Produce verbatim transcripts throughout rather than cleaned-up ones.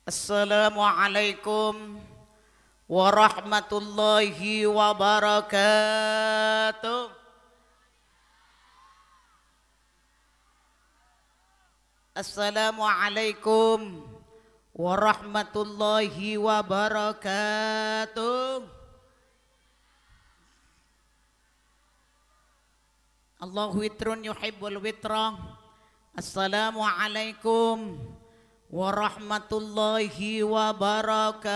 Assalamualaikum warahmatullahi wabarakatuh. Assalamualaikum warahmatullahi wabarakatuh. Allahu witrun yuhibbul witra. Assalamualaikum warahmatullahi wabarakatuh.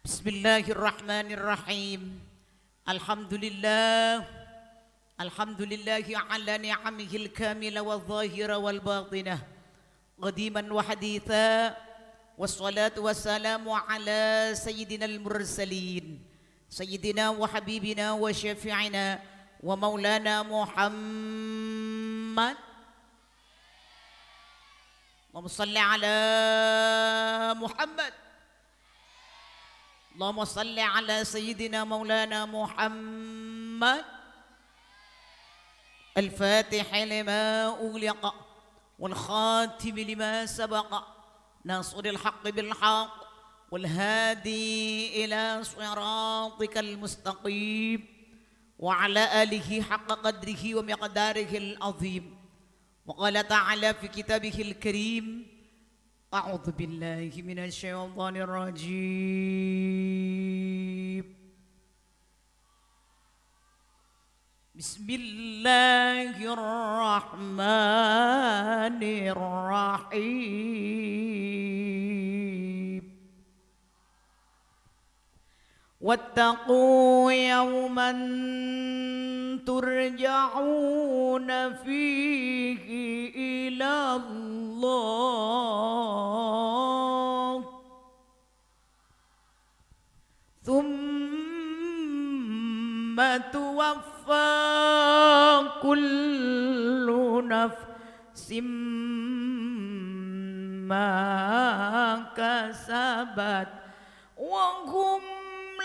Bismillahirrahmanirrahim. Alhamdulillah. Alhamdulillahi ala ni'amihil kamila wa zahira wal batinah. Qadiman wa haditha. Wassalatu wassalamu ala sayyidinal mursalin. Sayyidina wa habibina wa syafi'ina wa maulana Muhammad. Allahumma salli ala Muhammad. Allahumma salli ala sayyidina maulana Muhammad. Al-Fatih lima ughliqa wal khatim lima sabaqa nasril haqqi bil haqq wal hadi ila siratikal mustaqim wa ala alihi haqqa qadrihi wa miqdarihil azim. Wa qala ta'ala fi kitabihil karim, a'udzu billahi minasy syaithanir rajim. Bismillahirrahmanirrahim. Wattaqu yawman turja'una fihi ilallah. Tsumma tuwaffa kullu nafsin ma kasabat wa hum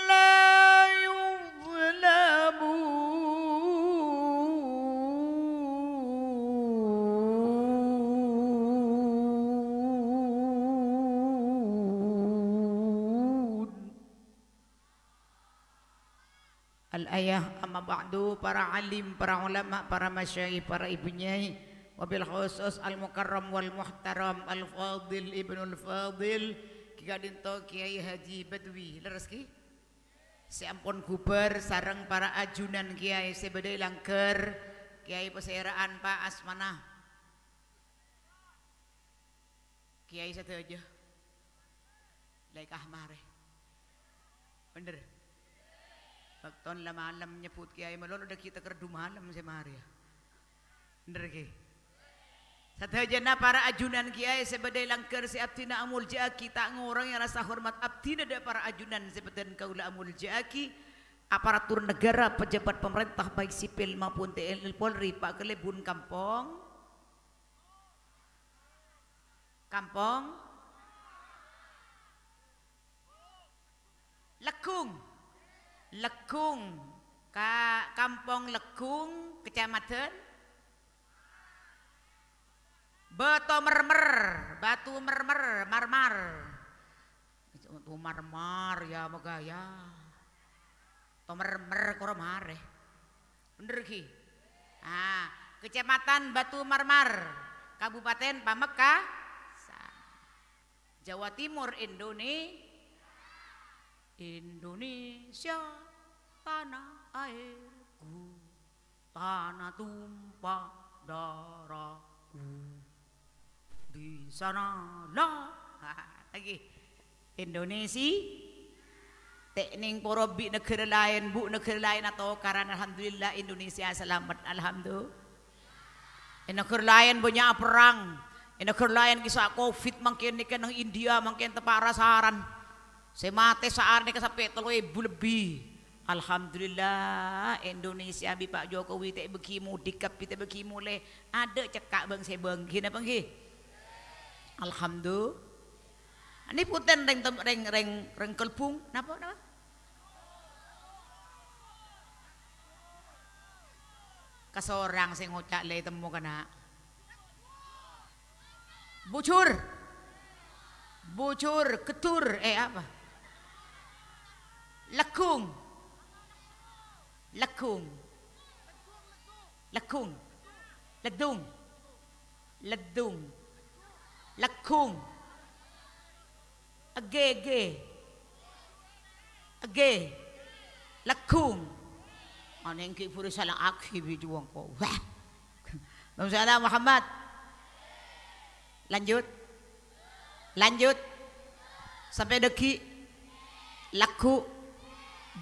la yuzlamun. Al-ayah, amma ba'du, para alim, para ulama, para masyayikh, para ibu nyai, wabil khusus al-mukarram wal muhtaram al-fadil ibnul fadil, Ki Ka'dinto Kiai Haji Badwi, leres Ki? Sè ampon ghubâr sareng para ajunan kiai sè bâdâ è langghâr, Kiai pasèra'an, Pa', asmana? Kiai sadhâjâ. Lèka marè. Bhender. Bâkto la malem nyebbhut kiai malolo dhâggi' tèkèr du malem sè marè, yâ. Bhender, Ki? Sadhâjâna para ajunan kiai sè bâdâ è langghâr sè abdhina amoljâ'aghi, ta' ngorangè rasa hormat abdhina dâ' para ajunan sè bhâdhân kaulâ amoljâ'aghi, aparatur negara, pejabat pemerintah baik sipil maupun T N I Polri, Pa' Kalèbun Kampong. Kampong Leggung. Leggung. Ka-, Kampong Leggung, Kecamatan Batu Mermer, Batu Mermer, Marmar. Batu Marmar, yâ, magâ, yâ. Batu Mermer, koro marè. Bhender, Ki? Ah, Kecamatan Batu Marmar, Kabupaten Pamekasan. Jawa Timur, Indone-, Indonesia, tanah airku, tanah tumpah darahku. Di sanalah, ha, lagi. Indonesia, tèknèng poro bi' negara laèn, bu' negara laèn atokaran, alhamdulillah, Indonesia salamet, alhamdulillah. È negara laèn bânnya' perrang. È negara laèn kissa' covid mangkèn nèka neng India mangkèn teppa' rasaran. Sè matè saarè nèka sampè' tello èbu lebbi. Alhamdulillah, Indonesia bi' Pa' Jokowi ta' èbâghi mudik, kabbhi ta' èbâghi molè. Adâ' cekka' bâng-sèbâng, ghi napa ènggi? Alhamdulillah. Ini punten rèng tem-, rèng, rèng, rèng Kelbung. Napa, napa? Kasorang sè ngoca' la ètemmo kana'. Bujur. Bujur, geddur, eh, apa? Leggung. Leggung. Leggung. Leddung. Leddung. Leggung. Èghi, èghi. Èghi. Leggung. Anèng ghi' buru sala'aghi bi' juwâ engko'. Wah. Allahumma shalli ala Muhammad. Lanjut. Lanjut. Sampè' dhâggi'. Lagghu'.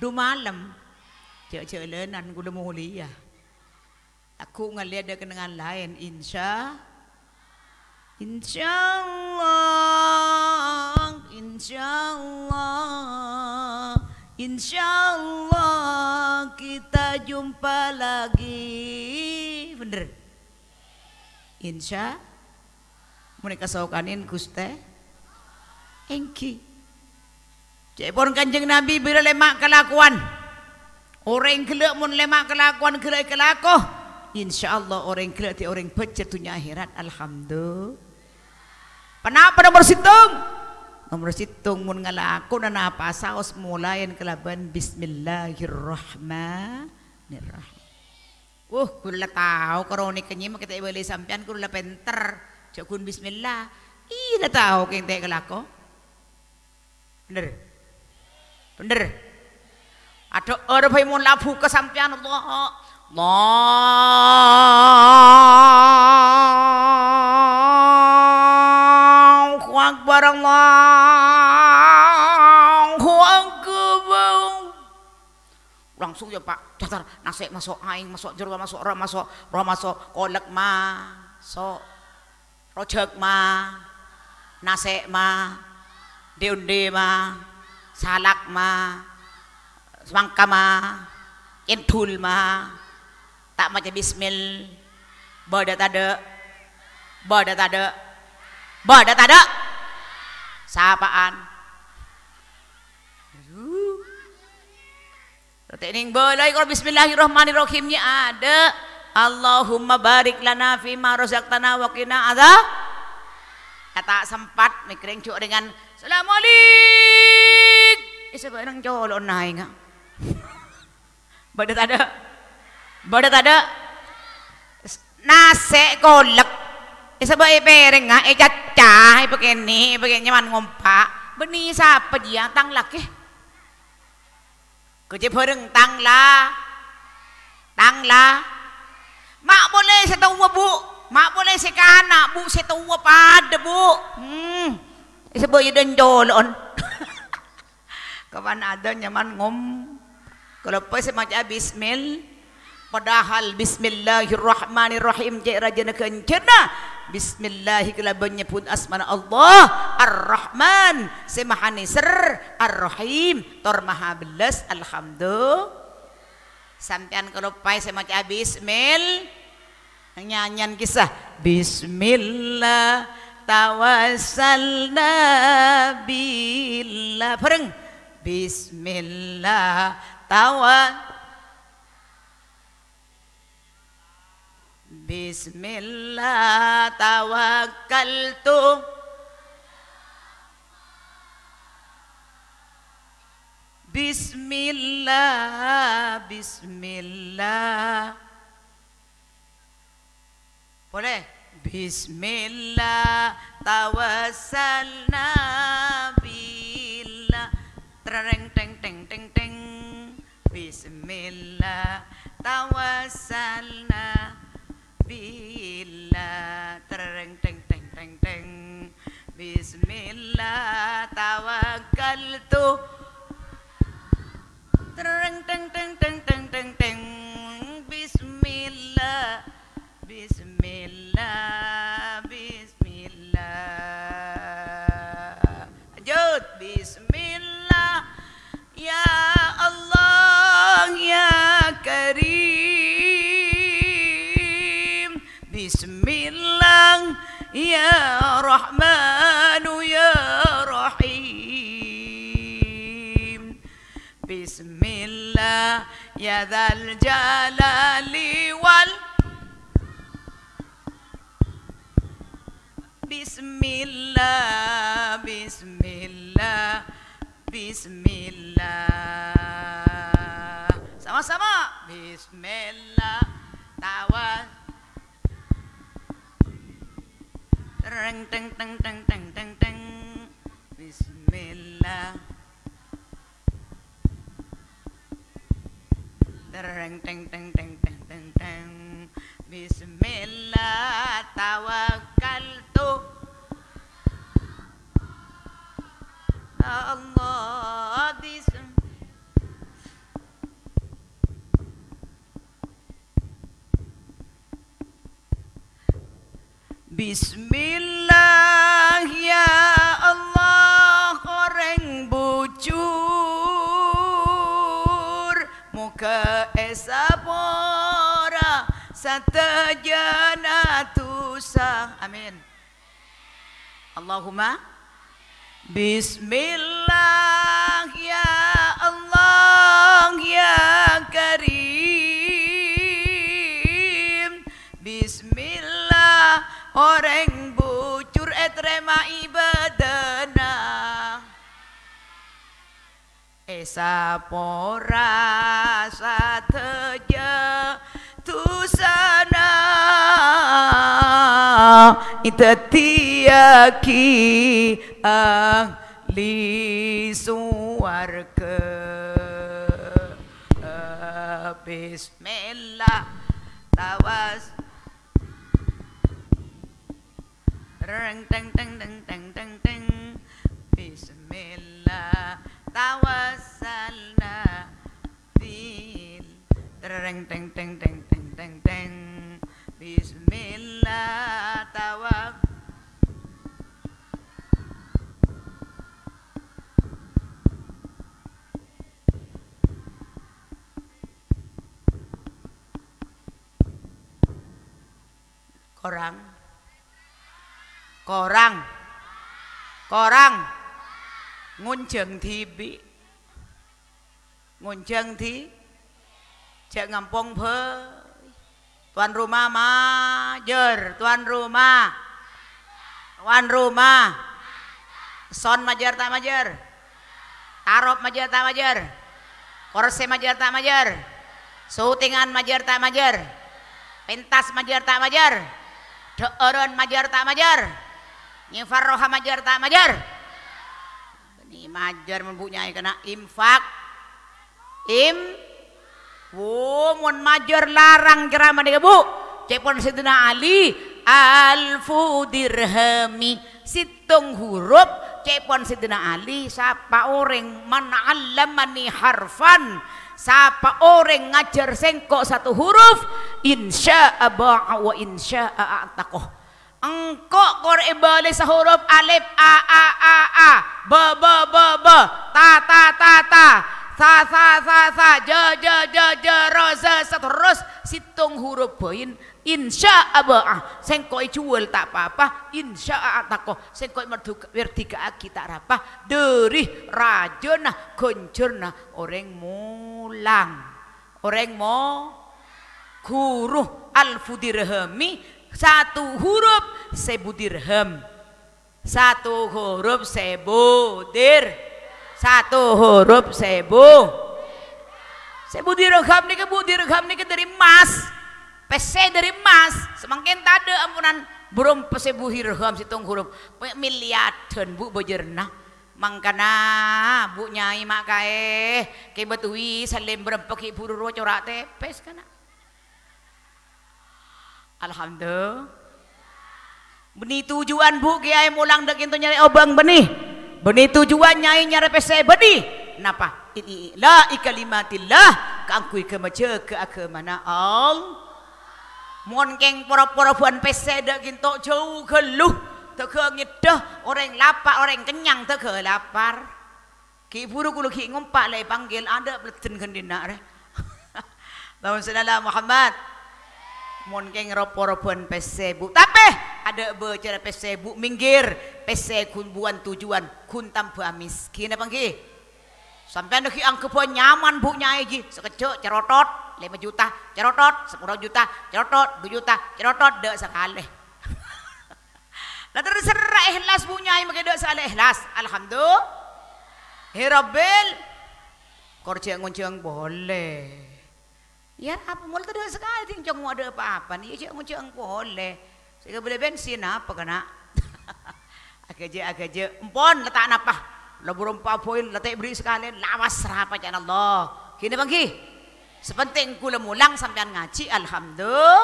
Dumalem. Jhâ' jhâlânan kaulâ molèya. Lagghu' ngallè adâ' kennengngan laèn, insya-, insyaallah, insyaallah, insyaallah kita jumpa lagi. Bhender? Insya-, Mon èkasokanè, Ghustè? Èngghi. Ca'èpon Kanjeng Nabi, bilâ lèma' kalakowan. Orèng ghellâ' mon lèma' kalakowan ghellâ' èkalako, insyaallah orèng ghellâ' dhâddhi orèng bhâjjhâr dhunnya akhèrat. Alhamdulillah. Ponapa nomer sèttong? Nomer sèttong, mon ngalakona napa saos molaèn kalabân Bismillahirrahmanirrahim. Wuh, ghun la tao karo nèka nyè makè ta' èbâlâi sampèyan, ghun la pènter. Jhâ' ghun bismillah. Iyâ la tao kèng ta' èkalako. Bhender? Bhender? Adhâ'âr bhâi mon la bhuka sampèyan, Allah. Allahu Akbar, Allahu Akbar. Langsung ya, Pak, datar, nasè' maso', aèng maso', jerowa maso', ra maso', ra maso', kolek maso', rojak ma, nasè' ma, dhi-ondhi ma, salak ma, semangka ma, cendhul ma, ta' maca bismil, bâdâ tadâ', bâdâ tadâ', bâdâ tadâ', sapa'an? Aduh. Rotè' nèng bâlâi kor bismillahirrahmanirrahim nyè adâ'. Allahumma barik lana fima razaqtana wa qina adzab. Ya ta' sempat mèkkèrèng jhughân dengan, "Assalamualaikum." È, sabâ' nang colo'na aèngnga. Bâdâ tadâ'? Bâdâ tadâ'? Nasè' kolek. È, sabâ' è pèrèngnga, è caca, è pakènè', è pakènè' man ngompa'. Bânnè sapa jiyâ? Tang lakè. Kocè bhâreng, tang la-, tang la-, ma' polè sè towa, Bu', ma' polè sè kana', Bu', sè towa padâ, Bu'. Hmm. Èsebut yâ dâncolo'on. Kapan adâ' nyaman ngom-, kaloppaè sè maca bismil-, Padahal bismillahirrahmanirrahim cè' rajâna ghânjhârna. Bismillahi kalabân nyebbhut asmana Allah, Ar-Rahman, sè maha nèser, Ar-Rahim, tor maha bellas. Alhamdulillah. Sampèyan kaloppaè sè maca bismil-, nyanyian kisah. Bismillah, tawassalna billah. Bhâreng. Bismillah, tawa-, Bismillah tawakkaltu. Bismillah, bismillah. Polè. Bismillah tawassalna billah. Tereng teng teng teng teng. Bismillah tawassalna billah. Tereng teng teng teng teng. Bismillah tawakkaltu. Tereng teng teng teng teng teng teng. Bismillah. Bismillah, bismillah. Lanjut. Bismillah. Ya Allah, ya Karim. Bismillah, ya Rahmanu, ya Rahim. Bismillah, ya Dzal Jalali wal Bismillah, bismillah, bismillah. Sama-sama. Bismillah. Tawas. Tereng, teng, teng, teng, teng, teng, teng. Bismillah. Tereng, teng, teng, teng, teng, teng, teng. Bismillah, tawakkaltu. Allah, bism-, Bismillah, ya Allah, orèng bujur, moghâ èsapora sadhâjâna dhusa. Amin. Allahumma. Bismillah, ya Allah, ya Karim. Bismillah, orèng bujur ètarèma ibadana. Èsapora sadhâjâ dhusana, èdhâddhiyâghi ahli sowarghâ. Bismillah, tawas. Reng, teng, teng, teng, teng, teng, teng. Bismillah. Tawassalna bil. Reng, teng, teng, teng, teng, teng, teng. Bismillah. Tawak. Korang. Korang. Korang. Ngonjhâng dhibi'. Ngonjhâng dhi-, jhâ' ngampong bhâi. Tuan rumah majâr, tuan rumah. Tuan rumah. Son majâr ta' majâr? Tarop majâr ta' majâr? Korsè majâr ta' majâr? Sotingan majâr ta' majâr? Pentas majâr ta' majâr? Dhâ'ârân majâr ta' majâr? Nyèfar roha majâr ta' majâr? Bânnè majâr mon Bu' Nyaè kèna infak. Im-, oh, mon majâr larang ceramah nèka, Bu'. Ca'èpon Sayyidina Ali, "Alfu dirhami." Sèttong huruf, ca'èpon Sayyidina Ali, sapa orèng man 'allamani harfan, sapa orèng ngajhâr sèngko' satu huruf, insya'a ba'a wa insya'a a'taqah. Engko' kor èbâli sahuruf alif, a, a, a, a, ba, ba, ba, ba, ta, ta, ta, ta, sa, sa, sa, sa, ja, ja, ja, ja, ra, za, saterros, sèttong huruf bhâi, insya'a ba'a, sèngko' èjhuwâl ta' pa-apa, insya'a a'taqah, sèngko' merdhuk-, merdhika'aghi ta' rapa, dhâri rajâna ghânjhârna orèng molang. Orèng mo-, guru alfu dirhami, satu huruf sèbu dirham. Satu huruf sèbu dir-, satu huruf sèbu. Sèbu dirham nèka, Bu, dirham nèka dhâri emmas. Pèssè dhâri emmas. Samangkèn tadâ' amponan bârâmpa sèbu dirham sèttong huruf. Mè-, miliaddhân, Bu, bâjârna. Mangkana, Bu' Nyaè ma' kaè, kèbâ towi salèm bârâmpa ghi' bhuru rowa cora' tèpès, kana'. Alhamdulillah. Bânnè tujuan, Bu', kèyaè molang dâ' kènto nyarè obâng bânnè. Bânnè tujuan Nyaè nyarè pèssè bânnè. Napa? Ila'i kalimatillah, kaangghuy ghâmajâgâ aghâmana Allah. Mon kèng poro-poro bân pèssè dâ' kènto jhâu ghâllu, dâgâ ngèddhâ, orèng lapa', orèng kennyang dâgâ lapar. Ghi' bhuru kaulâ ghi' ngompa' la èpanggil, adâ' paleddhân ghândhina rè. Allahumma shalli ala Muhammad. Mon kèng ro-poro bân pèssè, Bu. Tapè, adâ' bâcana pèssè, Bu, minggir. Pèssè ghun buwân tujuan, ghun tambâ miskin, apa ènggi? Sampèyan ghi' angghebbhâ nyaman, Bu, Nyaè, ghi. Sakejjhâ' cèrotot, lèma juta, cèrotot, sapolo juta, cèrotot, du juta, cèrotot, dâ' sakalè. La terserra èhlas, Bu Nyai, makè dâ' sakalè èhlas. Alhamdulillah. He Rabbil, kor jhâ' ngonjhâng polè. Yâ, apa mol tadâ' sakalè, ding cong, adâ' pa-apa, nè, yâ, jhâ' ngonjhâng polè. Sè kabellâ bensin apa, kana'? Aghâjâ', aghâjâ'. Empon, la ta' napa. La buru empa' poin, la ta' èberri' sakalè, lawas rapa ca'na Allah. Ghi napa ghi? Sè pentèng kaulâ molang sampèyan ngajhi, alhamdulillah.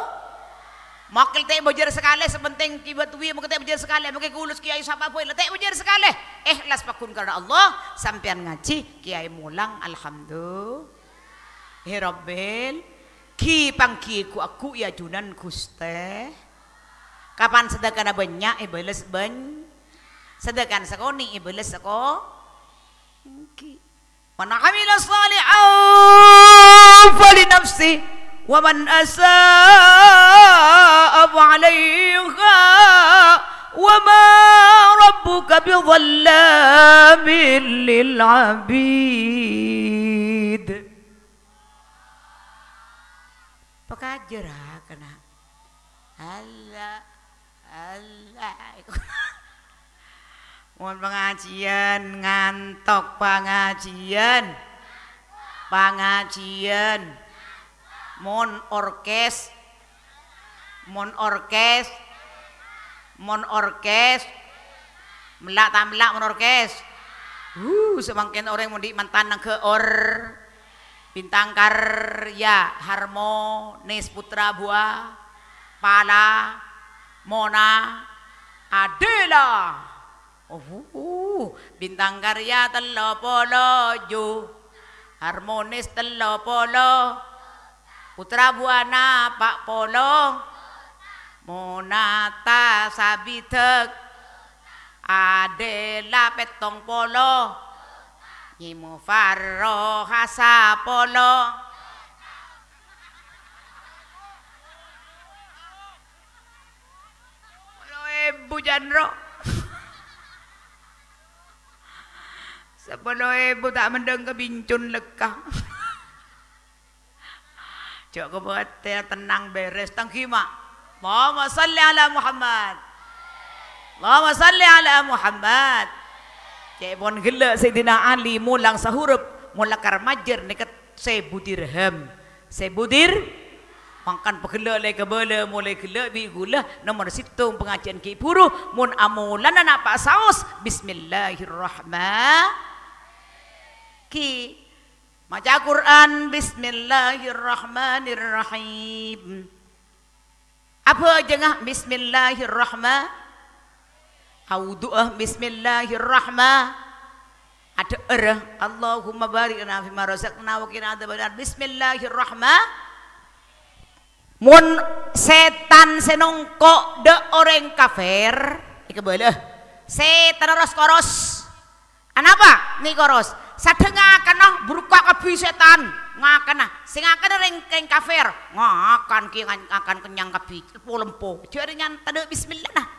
Mokèl ta' bâjâr sakalè, sè pentèng kibâ tuwi mokèl ta' bâjâr sakalè, mokèl kulus kiai sapa poin, la ta' bâjâr sakalè. Èhlas pagghun karana Allah, sampèyan ngajhi, kiai molang, alhamdulillah. He Rabbil, ghi-pangghi ghu-, aghu è ajunan, Ghustè. Kapan sadhâkana bânnya', èbâles bân-, sadhâkana sakonè', èbâles sako-, ènggi. Man amila shalihan falinafsih, wa man asa'a fa'alaiha, wa ma rabbuka bidhallamin lil abid. Pakajâr, a, kana'. Allah, Allah. Mon pangajiyân, ngantok pangajiyân. Pangajiyân. Mon orkes, mon orkes, mon orkes. Mella' ta' mella' mon orkes? Huh, samangkèn orèng mon dhi' mantan nangghâ or-, Bintang Karya, Harmonis Putra Bua, Pala, Mona, Adela. Oh, Bintang Karya tello polo ju, Harmonis tello polo, Putra Buana pa' polo, Monata sabidhâk, Adela pèttong polo, Nyè Mufarroha sapolo. Sapolo èbu, Chandra. Sapolo èbu ta' mendhâng ka Bincun lekka. Jhâ' kabâtè, tenang, bèrès, tangghima. Allahumma shalli ala Muhammad. Allahumma shalli ala Muhammad. Cè' pon ghellâ' Sayyidina Ali molang sahurup, mon lakar majâr nèka sèbu dirham. Sèbu dir-, mangkana paghellâ' la kabâlâ, molaè ghellâ' bi' ghulâ, nomor sèttong pangajiyân ghi' bhuru, mon amolana napa' saos, Bismillahirrahman-, ghi-, maca Qur'an, Bismillahirrahmanirrahim. Abhâjângnga, Bismillahirrahman-, Awudu'a, Bismillahirrahman-, adhâ'ârâ, Allahumma barik lana fima razaqtana wa qina adzabannar. Bismillahirrahman-, mon sètan sè nongko' dâ' orèng kafir, èkabâlâ. Sètanna ros-koros. Anapa? Nèko ros. Sadhâ ngakanna, burka kabbhi sètan. Ngakanna. Sè ngakanna rèng-, rèng kafir. Ngakan kè ngan-, ngakan kennyang kabbhi. Lempo-lempo. Jârèya nyan tadâ' bismillahna.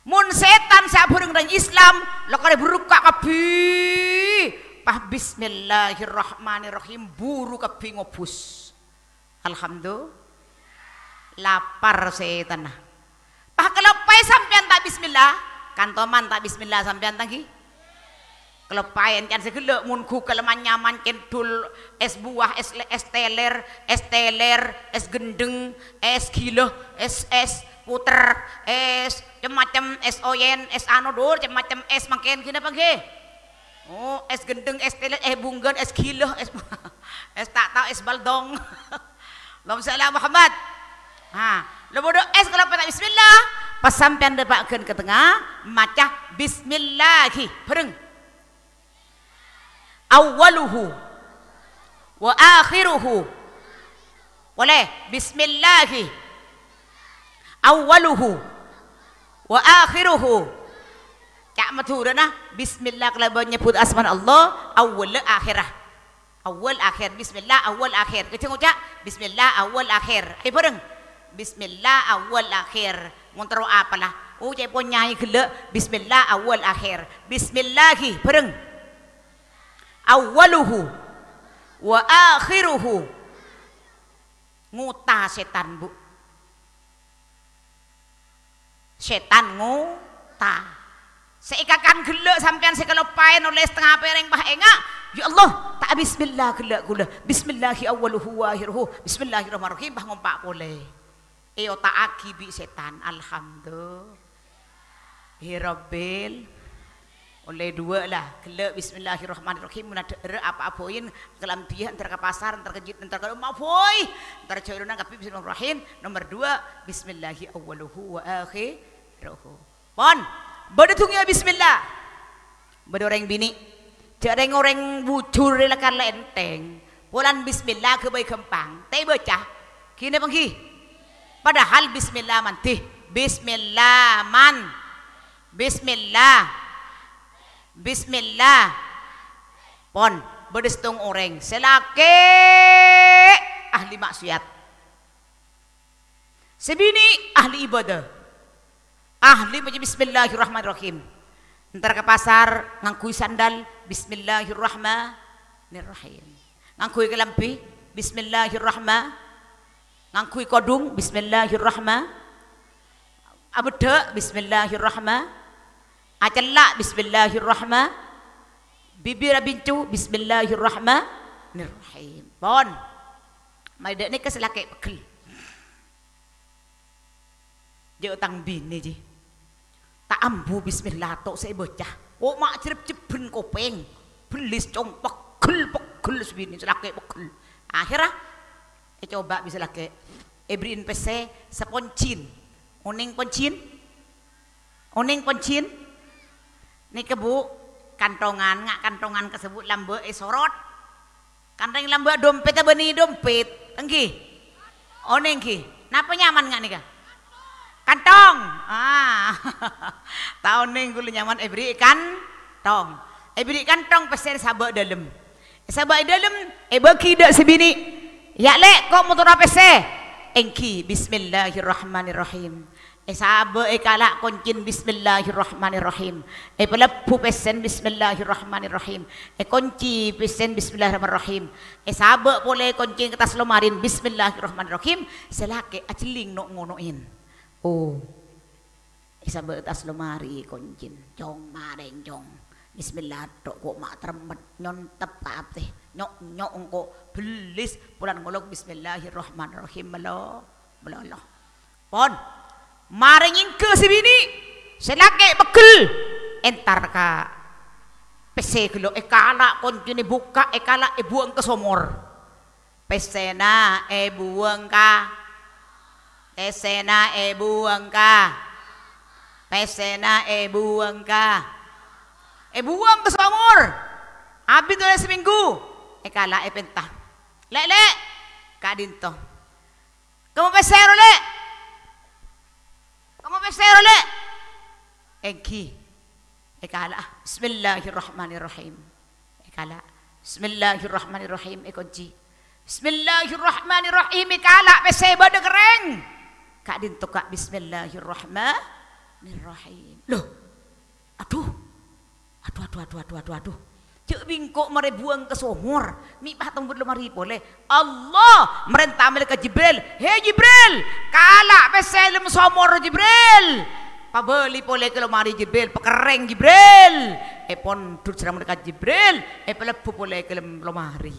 Mon sètan sè abhâreng rèng Islam, la karè burka kabbhi. Pas bismillahirrahmanirrahim, buru kabbhi ngobus. Alhamdulillah. Lapar sètanna. Pas kaloppaè sampèyan ta' bismillah, kantoman ta' bismillah sampèyan, ta' ghi? Kaloppaè èncana sè ghellâ', mon ghu kalaman nyaman cendhul, ès buah, ès le-, ès teler, ès teler, ès gendheng, ès ghilâ, ès, ès puter, ès cem-macem, ès oyen, ès anu dur, cem-macem ès mangkèn ghi napa ghi? Oh, ès gendheng, ès teler, ès bunggan, ès ghilâ, ès, ès ta' tao, ès baldong. Allahumma shalli ala Muhammad. Ha, la bâdâ ès kaloppaè ta' bismillah, pas sampèyan dâpa'aghi ka tengnga, maca bismillahi, bhâreng. Awwaluhu wa akhiruhu. Polè, bismillahi. Awwaluhu wa akhiruhu. Ca' Madhurâna, bismillah kalabân nyebbhut asmana Allah, awwalla akhirra. Awwal akhir, bismillah awwal akhir. Kèjhâ' ngoca', bismillah awwal akhir. Ayo bhâreng. Bismillah awwal akhir. Mon terro apala. Oh, ca'èpon nyaè ghellâ', bismillah awwal akhir. Bismillahi, bhâreng. Awwaluhu wa akhiruhu. Ngota sètan, Bu. Sètan ngota. Sè èkakan ghellâ' sampèyan sè kaloppaè nolès tengnga pèrèng, pas enga', "Ya Allah, ta' bismillah ghellâ' kaulâ. Bismillahi awwaluhu wa akhiruhu. Bismillahirrahmanirrahim," pas ngompa' polè. Èota'aghi bi' sètan. Alhamdulillahirabbil. Ollè duwâ' la, ghellâ' bismillahirrahmanirrahim, mon adhâ'ârâ apa abhâi, kalambhiyâ, entar ka pasar, entar ka jit, entar ka omma abhâi, entar jhâ' èronan kabbhi bismillahirrahmanirrahim. Nomer duwâ', bismillahi awwaluhu wa akhiruhu. Pon, bâdâ dhungnga bismillah. Bâdâ orèng binè', jhâ' rèng-orèng bujur rè lakar la ènthèng. Polana bismillah ghâbây ghâmpang, ta' èbâca. Ghi napa èngghi? Padahal bismillah mandhi. Bismillah man. Bismillah. Bismillah. Pon, bâdâ sèttong orèng, sè lakè' ahli maksiat. Sè binè' ahli ibadah. Ahli maca bismillahirrahmanirrahim. Entar ka pasar ngangghuy sandal, bismillahirrahmanirrahim. Ngangghuy kalambhi, bismillahirrahman-, ngangghuy kodhung, bismillahirrahman-, abeddhâ', bismillahirrahman-, acella', bismillahirrahman-, bibir abincu, bismillahirrahmanirrahim. Pon. Maddhâ' nèka sè lakè' pegghel. Jhâ' tang binè, jhi. Ta' ambu bismillah to' sè èbâca. Kok ma' jrep-jrebbhân kopèng. Bellis cong pegghel-pegghel sè binè sè lakè' pegghel. Akhèrra ècoba bi' sè lakè'. Èberri'in pèssè saponcin. Onèng poncin? Onèng poncin? Nèka, Bu, kanthongan, nga' kanthongan kasebbhut lambâ' èsorot. Kan rèng lambâ' dompèt bânnè dompèt, èngghi? Onèng, èngghi? Napa nyaman nga' nèka? Kantong. Ah. Ta' onèng ghulâ nyaman èberri' kantong. Èberri' kantong pèssè èsabâ' dâlem. Èsabâ' è dâlem, èbâghi dâ' sè binè'. "Ya', Lè', ko' motorra pèssè?" "Èngghi, bismillahirrahmanirrahim." Èsabâ' èkala' koncèn bismillahirrahmanirrahim. Èpalebbhu pèssèna bismillahirrahmanirrahim. Èkoncè pèssèna bismillahirrahmanirrahim. Èsabâ' polè koncèn ka attas lomarina bismillahirrahmanirrahim. Sè lakè' ajhelling no'-ngono'è. Oh. Èsabâ' attas lomari koncèna. Cong, marèng, Cong. Bismillah to' ko' ma' taremmet. Nyontep atè. Nyok-nyok engko' bellis. Polana ngolok bismillahirrahmanirrahim. Mèlo. Mèlo, mèlo. Pon. Marè nyèngghâ sè binè', sè lakè' pegghel. Entar ka pèssè ghâllu, èkala' koncèna, èbukka', èkala', èbuwâng ka somor. Pèssèna èbuwâng ka, pèssèna èbuwâng ka, pèssèna èbuwâng ka, èbuwâng ka somor. Abit ollè samènggu, èkala' èpènta. "Lè', Lè', ka'dinto." "Kemma pèssè ro, Lè'? Kemma pèssè ro, Lè'?" "Èngghi." Èkala'. "Bismillahirrahmanirrahim." Èkala'. "Bismillahirrahmanirrahim." Èkoncè. "Bismillahirrahmanirrahim." Èkala' pèssè bâdâ kerrèng. Ka'dinto ka', "Bismillahirrahmanirrahim." Loh. Adhu. Adhu, adhu, adhu, adhu, adhu, adhu. Jhâ' bi' engko' marè buwâng ka somor. Mè' pas tembhut lomari polè. Allah marènta malaèkat Jibril, "He Jibril, kala' pèssè è dâlem somor, Jibril. Pabâli polè ka lomari, Jibril. Pakerrèng, Jibril." Èpondhut sareng malaèkat Jibril, èpalebbhu polè ka dâlem lomari.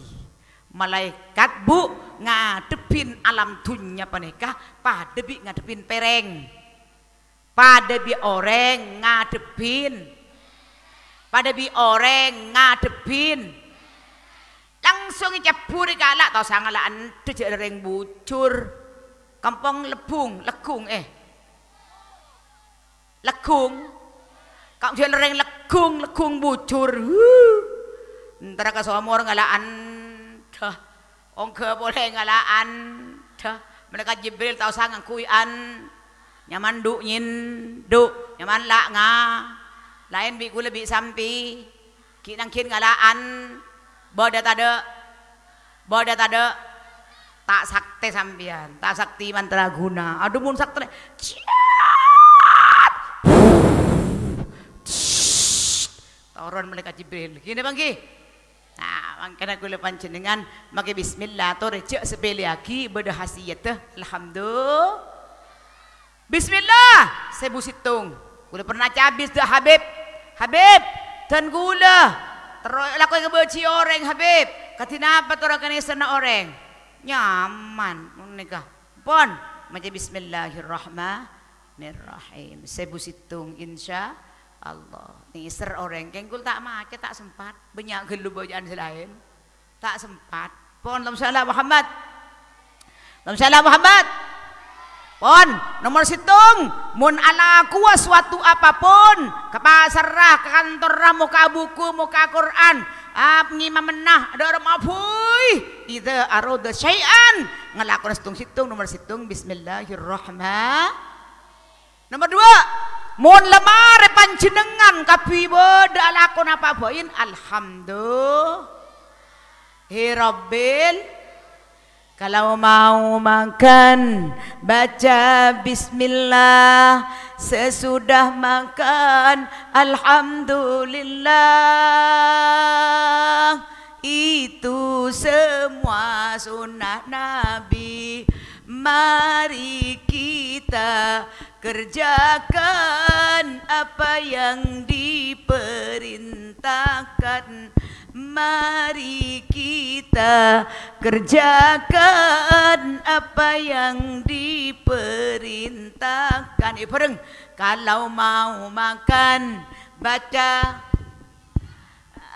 Malaèkat, Bu, ngadhebbhin alam dhunnya panèka padâ bi' ngadhebbhin pèrèng. Padâ bi' orèng ngadhebbhin. Padâ bi' orèng ngadhebbhin. Langsung ècabbhur èkala', ta' osa ngala' endhâ, jhâ' rèng bujur. Kampong Lebbung, Leggung, eh. Leggung. Ka-, jhâ' rèng Leggung, Leggung bujur. Huh. Entar ka somor ngala' endhâ. Ongghâ polè ngala' endhâ. Malaèkat Jibril ta' osa ngangghuy an-, nyaman dhu' nyin-, dhu', nyaman la' nga-, laèn bi' ghulâ bi' sampè'. Ghi' nangghing ngala' an-, bâdâ tadâ'? Bâdâ tadâ'? Ta' saktè sampèyan, ta' saktè mantra ghuna. Adhu, mon saktè, ciat! Toron malaèkat Jibril. Ghi napa èngghi? Nah, mangkana kaulâ panjhennengngan makè bismillah, torè jhâ' sapèlèyaghi, bâdâ khasiyatta. Alhamdulillah. Bismillah. Sèbu sèttong. Kaulâ pernah cabis dâ' Habib. "Habib, dân kaulâ terro alako èkabâjhi orèng, Habib. Kadhi napa terro kanèserra orèng?" Nyaman, mon nèka. Pon, maca Bismillahirrahmanirrahim. Sèbu sèttong, insyaallah. Nèser orèng. Kèng kaulâ ta' maca, ta' sempat. Bânnya' ghâllu bâjâ'ân sè laèn. Ta' sempat. Pon, Allahumma shalli ala Muhammad. Allahumma shalli ala Muhammad. Pon, nomor sèttong. Mon alakowa sowatto apapon, ka pasarra, ka kantorra, moka buku, moka Qur'an, ap-, ngimamenna, dâ' remma abuy. Idza arada syai'an, ngalakona sèttong-sèttong, nomor sèttong, Bismillahirrahman-, Nomor dua, mon la marè panjhennengngan kabbhi bâdâ alako napa bhâi, alhamdulillahirabbil, kalau mau makan, baca bismillah, sesudah makan, alhamdulillah. Itu semua sunnah Nabi. Mari kita kerjakan apa yang diperintahkan. Mari kita kerjakan apa yang diperintahkan. Yuk bareng. Kalau mau makan, baca.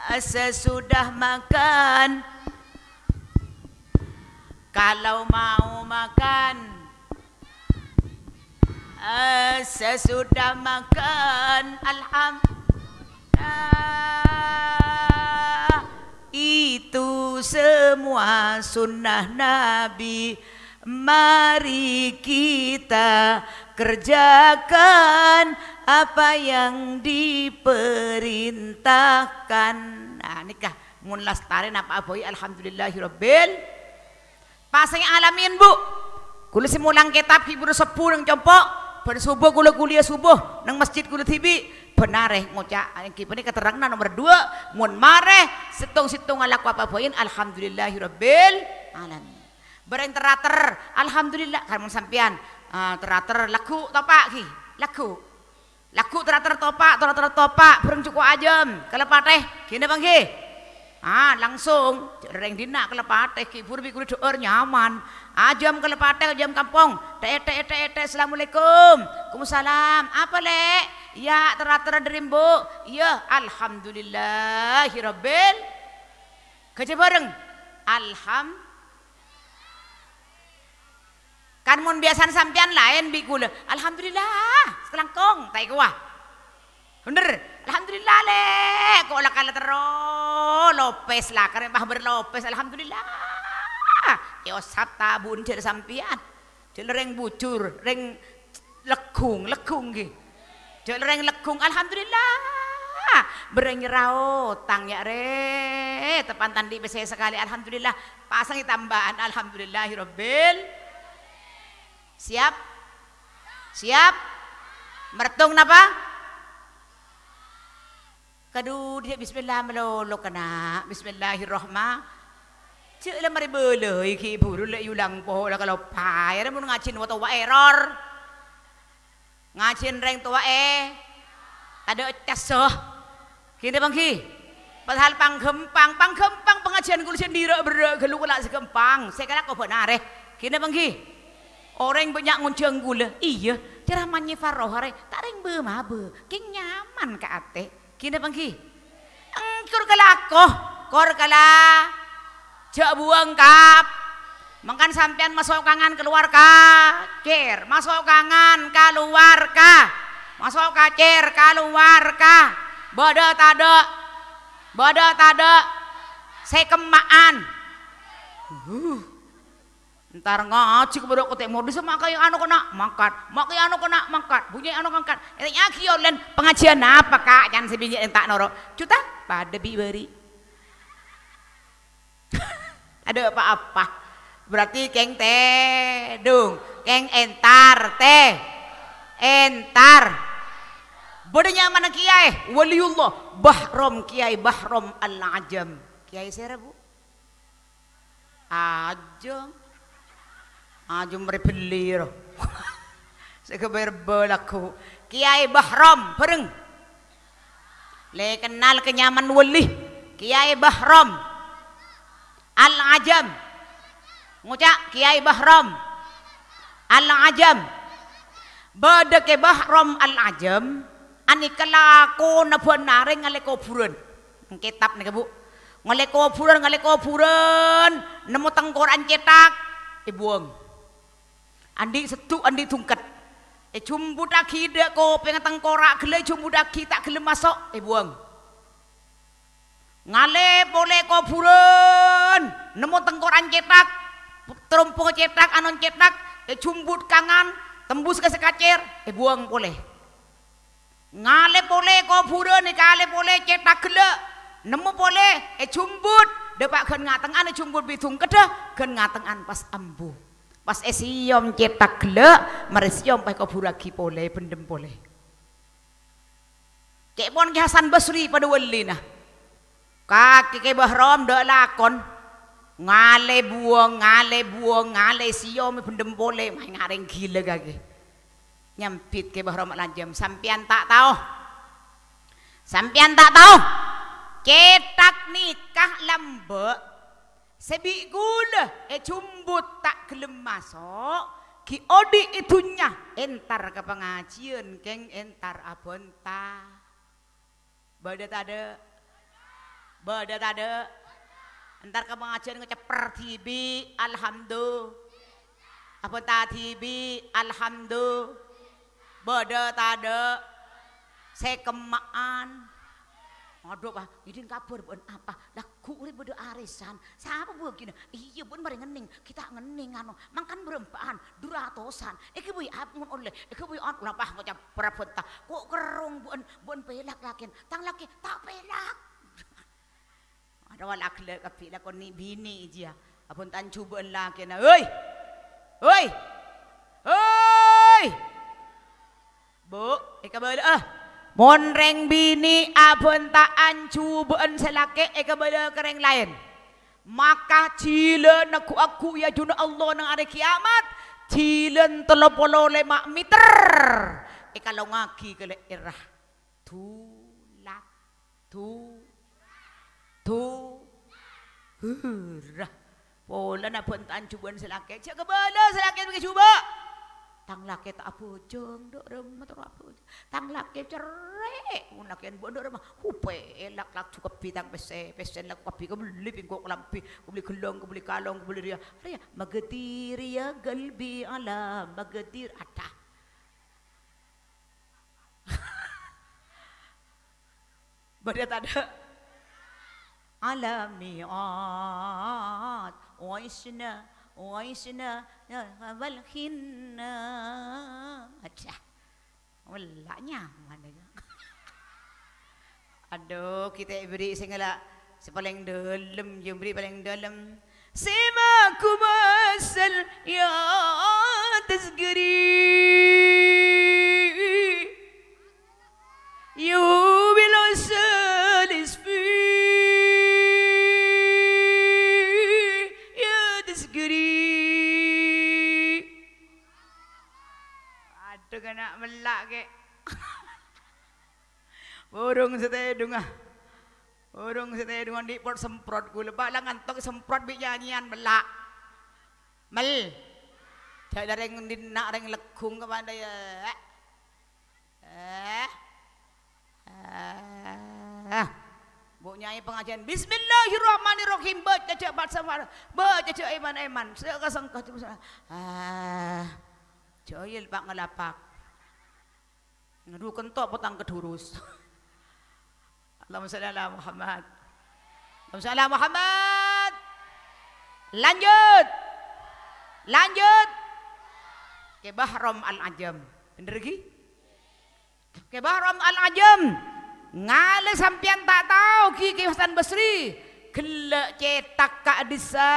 Sesudah makan, kalau mau makan, eh, sesudah makan, alhamdulillah, itu semua sunnah Nabi. Mari kita kerjakan apa yang diperintahkan. Nah, nèka, mon lastarè napa bhâi, alhamdulillahirabbil. Pasèng alamin, Bu. Kaulâ sè molang kètab ghi' buru sebbhu neng compo', bân subuh kaulâ kuliah subuh neng masjid kaulâ dhibi'. Bân arè ngoca', èngghi panèka terrangnga nomor dua, mon marè sèttong-sèttong alako apa bhâi, alhamdulillahirabbil alamin. Bâreng ter-ater, alhamdulillah, kan mon sampèyan, eh, ter-ater lagghu' topa' ghi, lagghu'. Lagghu' ter-ater topa', ter-ater topa', bâreng jhuko' ajâm, kala patè, ghi napa èngghi? Ah, langsung, jhâ' rèng dinna' kala patè, ghi buru bi' kulâ dhâ'âr nyaman. Ajâm kala patè, ajâm kampong, tè', tè', tè', tè', assalamualaikum. Waalaikumsalam. Apa, Lè'? Iyâ, ter-ater dâri embu'. Iyâ, alhamdulillahirabbil. Ghâjâ bâreng. Alham-, Kan mon biyasana sampèyan laèn bi' kulâ, "Alhamdulillah, sakalangkong," ta' èkowa. Bhender, "Alhamdulillah, Lè', ko' la kala terro lopes la, karè pah bâr lopes, alhamdulillah." Èosap tabun jhâr sampèyan. Jhâ' la rèng bujur, rèng legghung, legghung ghi. Jhâ' la rèng legghung, alhamdulillah. Bâreng nyerra otang, yâ, rè. Teppan ta' andi' pèssè sakalè, alhamdulillah. Pasangè tambâ'ân, alhamdulillahirabbil. Siap? Siap? Mertong napa? Kadhu, dhi-, bismillah malolo, kana'. Bismillahirrahman-, Jhâ' la marè bâlâi ghi' buru la èulang pola kaloppaè. Arè mon ngajhin wa-, towa error. Ngajhin rèng towa è, tadâ' casso. Ghi napa èngghi? Padahal pangghâmpang, pangghâmpang pangajhiân kulâ sè nèra berrâ' ghâllu kala' sè ghâmpang. Sè kalako bân arè. Ghi napa èngghi? Orèng bânnya' ngonjhâng kulâ. Iyâ, ceramahnya Farroh arè. Ta' rèng bâ-mabâ. Kèng nyaman ka atè. Ghi napa èngghi? Èngkor kalako, kor kala-, jhâ' buwâng kap. Mangkana sampèyan maso' kangan kalowar ka, cer, maso' kangan kalowar ka, maso' ka, cer, kalowar ka. Bâdâ tadâ'? Bâdâ tadâ'? Sè kemma'an. Huh. Entar ngajhi ka bârâ' kote' modus, ma' kaya anu kèna' mangkat, ma' kaya anu kèna' mangkat, bunyi anu mangkat. Ètanya'aghi olèn, "Pangajiân apa, Ka'?" Can sè binè' ènta' noro'. Juta, padâ bi' bâri'. Adâ' pa-apa. Berarti kèng tèdung, kèng entar, tè-, entar. Bâdâ nyamana kiyaè, waliullah, Bahrom, Kiai Bahrom Al-Ajam. Kiai sèra, Bu? Ajâm. Ajâm marè bellèr. Sè ghâbây rebbhâ lagghu'. Kèyaè Bahrom, bhâreng. Lè kennal kenyaman wali. Kèyaè Bahrom. Al-Ajam. Ngoca', Kèyaè Bahrom. Al-Ajam. Bâdâ Kè Bahrom Al-Ajam. Anèka lakona bân arè ngalè kobhurân. Kètab nèka, Bu. Ngalè kobhurân, ngalè kobhurân. Nemmo tengkorak cèthak. Èbuwâng. Andi' seddhu', andi' dhungket. Èjhumbuttaghi dâ' kopèngnga tengkorak ghellâ' èjhumbuttaghi ta' ghellem maso', èbuwâng. Ngalè polè kobhurân, nemmo tengkorak cèthak, terompongnga cèthak, anon cèthak, èjhumbut kangan, tembus ka sè kacèr, èbuwâng polè. Ngalè polè kobhurân, èkalè polè cèthak ghellâ'. Nemmo polè, èjhumbut, dâpa' ghân ngatengngan èjhumbut bi' dhungkedda, ghân ngatengngan pas ambu. Pas èsèyom cèthak ghellâ', marè sèyom pas èkobhurraghi polè, bhendhem polè. Cè' pon Kè Hasan Basri padâ wallina. Kakè Kè Bahrom dâ' lakon. Ngalè buwâng, ngalè buwâng, ngalè sèyom bhendhem polè. Maèng arèng ghilâ kakè. Nyambit Kè Bahrom Al-Ajam, "Sampèyan ta' tao. Sampèyan ta' tao. Cèthak nèka lambâ'. Sè bi' ghulâ èjhumbut ta' ghellem maso', ghi' odi' è dhunnya, entar ka pangajiyân, kèng entar abhânta." Bâdâ tadâ'? Bâdâ tadâ'? Entar ka pangajiyân ngocepper dhibi', "Alhamdu." Abhânta dhibi', "Alhamdu." Bâdâ tadâ'? Sè kemma'an. Adhu, Pa', ngèdhing kabhâr bâ'ân apa? Lagghu' rè bâdâ arèsan. Sapa bâgiyânna? Iyâ, bâ'ân marè ngennèng. Ghi' ta' ngennèng, ano. Mangkana bârâmpa'an, du ratosan. Èghâbây apa mon ollè? Èghâbây apa? Lapa ngoca' parabhânta. Ko' kerrong bâ'ân, bâ'ân pèlak lakèn. Tang lakè ta' pèlak. Adhu, la ghellâ' kabbhi lakon nè'-binè' jiyâ. Abhânta anjhubâ'ân lakèna. Hoi! Hoi! Hoi! Bu, èkabâlâ'â. Mon rèng binè' abhânta anjhubâ'ân sè lakè' èkabâlâ ka rèng laèn. Maka jhilânna ghu'-lagghu' è ajunanna Allah neng arè kiyamat, jhilân tello polo lèma' mèter. Èkalongngaghi ka lè'èrra. Dulat. Du-, du-, hurrah. Polana bân tanjhubân sè lakè', jhâ' kabâlâ sè lakè' bâghi jhubâ'. Tang lakè' ta' abhâjâng, dâ' remma terro abhâjâng. Tang lakè' cerrè', mon lakè'an bân dâ' remma, hupè, lak-, laju kabbhi tang pèssè, pèssèna laju kabbhi, kabelli bingko kalambhi, kabelli ghellâng, kabelli kalong, kabelli rèya, rèya, maghdir ya galbi ala maghdir, adâ. Bâdâ tadâ'? Ala mi'ad, waisna, waisna, wal khinna. Adâ. Wala' nyaman aja. Adhu, kita beri sing la, sè palèng dâlem, jembri palèng dâlem. Sè maku masal ya tasgari. Yu bilosa lisfi ya tasgari. Adhu, kana' mella' kè. Burung satèdungnga. Burung satèdungnga andi' pot semprot ghulâ. Bâ' la ngantok semprot bi' nyanyèyan mella'. Mel. Jhâ' la rèng dinna' rèng legghung kapadâ ya. Eh. Eh. Bu' nyai pangajiân. Bismillahirrahmanirrahim. Baca jhâ' pas semprot. Baca jhâ' eman-eman. Sè kasengka. Ah. Jhâ' yel pa' ngalapak. Ngadu kento' potang kedurus. Allahumma shalli ala Muhammad. Allahumma shalli ala Muhammad. Lanjut. Lanjut. Kè Bahrom Al-Ajam. Bhender ghi? Kè Bahrom Al-Ajam. Ngalè sampèyan ta' tao ghi Kè Hasan Basri. Ghellâ' cètak ka'dissa.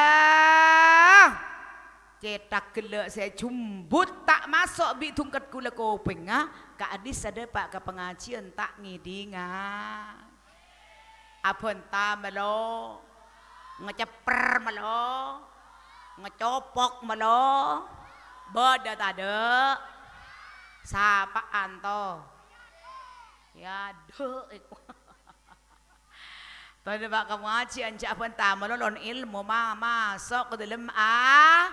Cètak ghellâ' sè jhumbut ta' maso' bi' dhungket ghulâ kopèngnga, ka'dissa dâpa' ka pangajiân ta' ngèdhinga. Abhânta mèlo, ngacepper mèlo, ngacopok mèlo, bâdâ tadâ'? Sapa'an to? Ya, dhu', iko. Tadâ' bâ' ka pangajiyân jhâ' abhânta malolo èlmo ma-, maso' ka dâlem a-,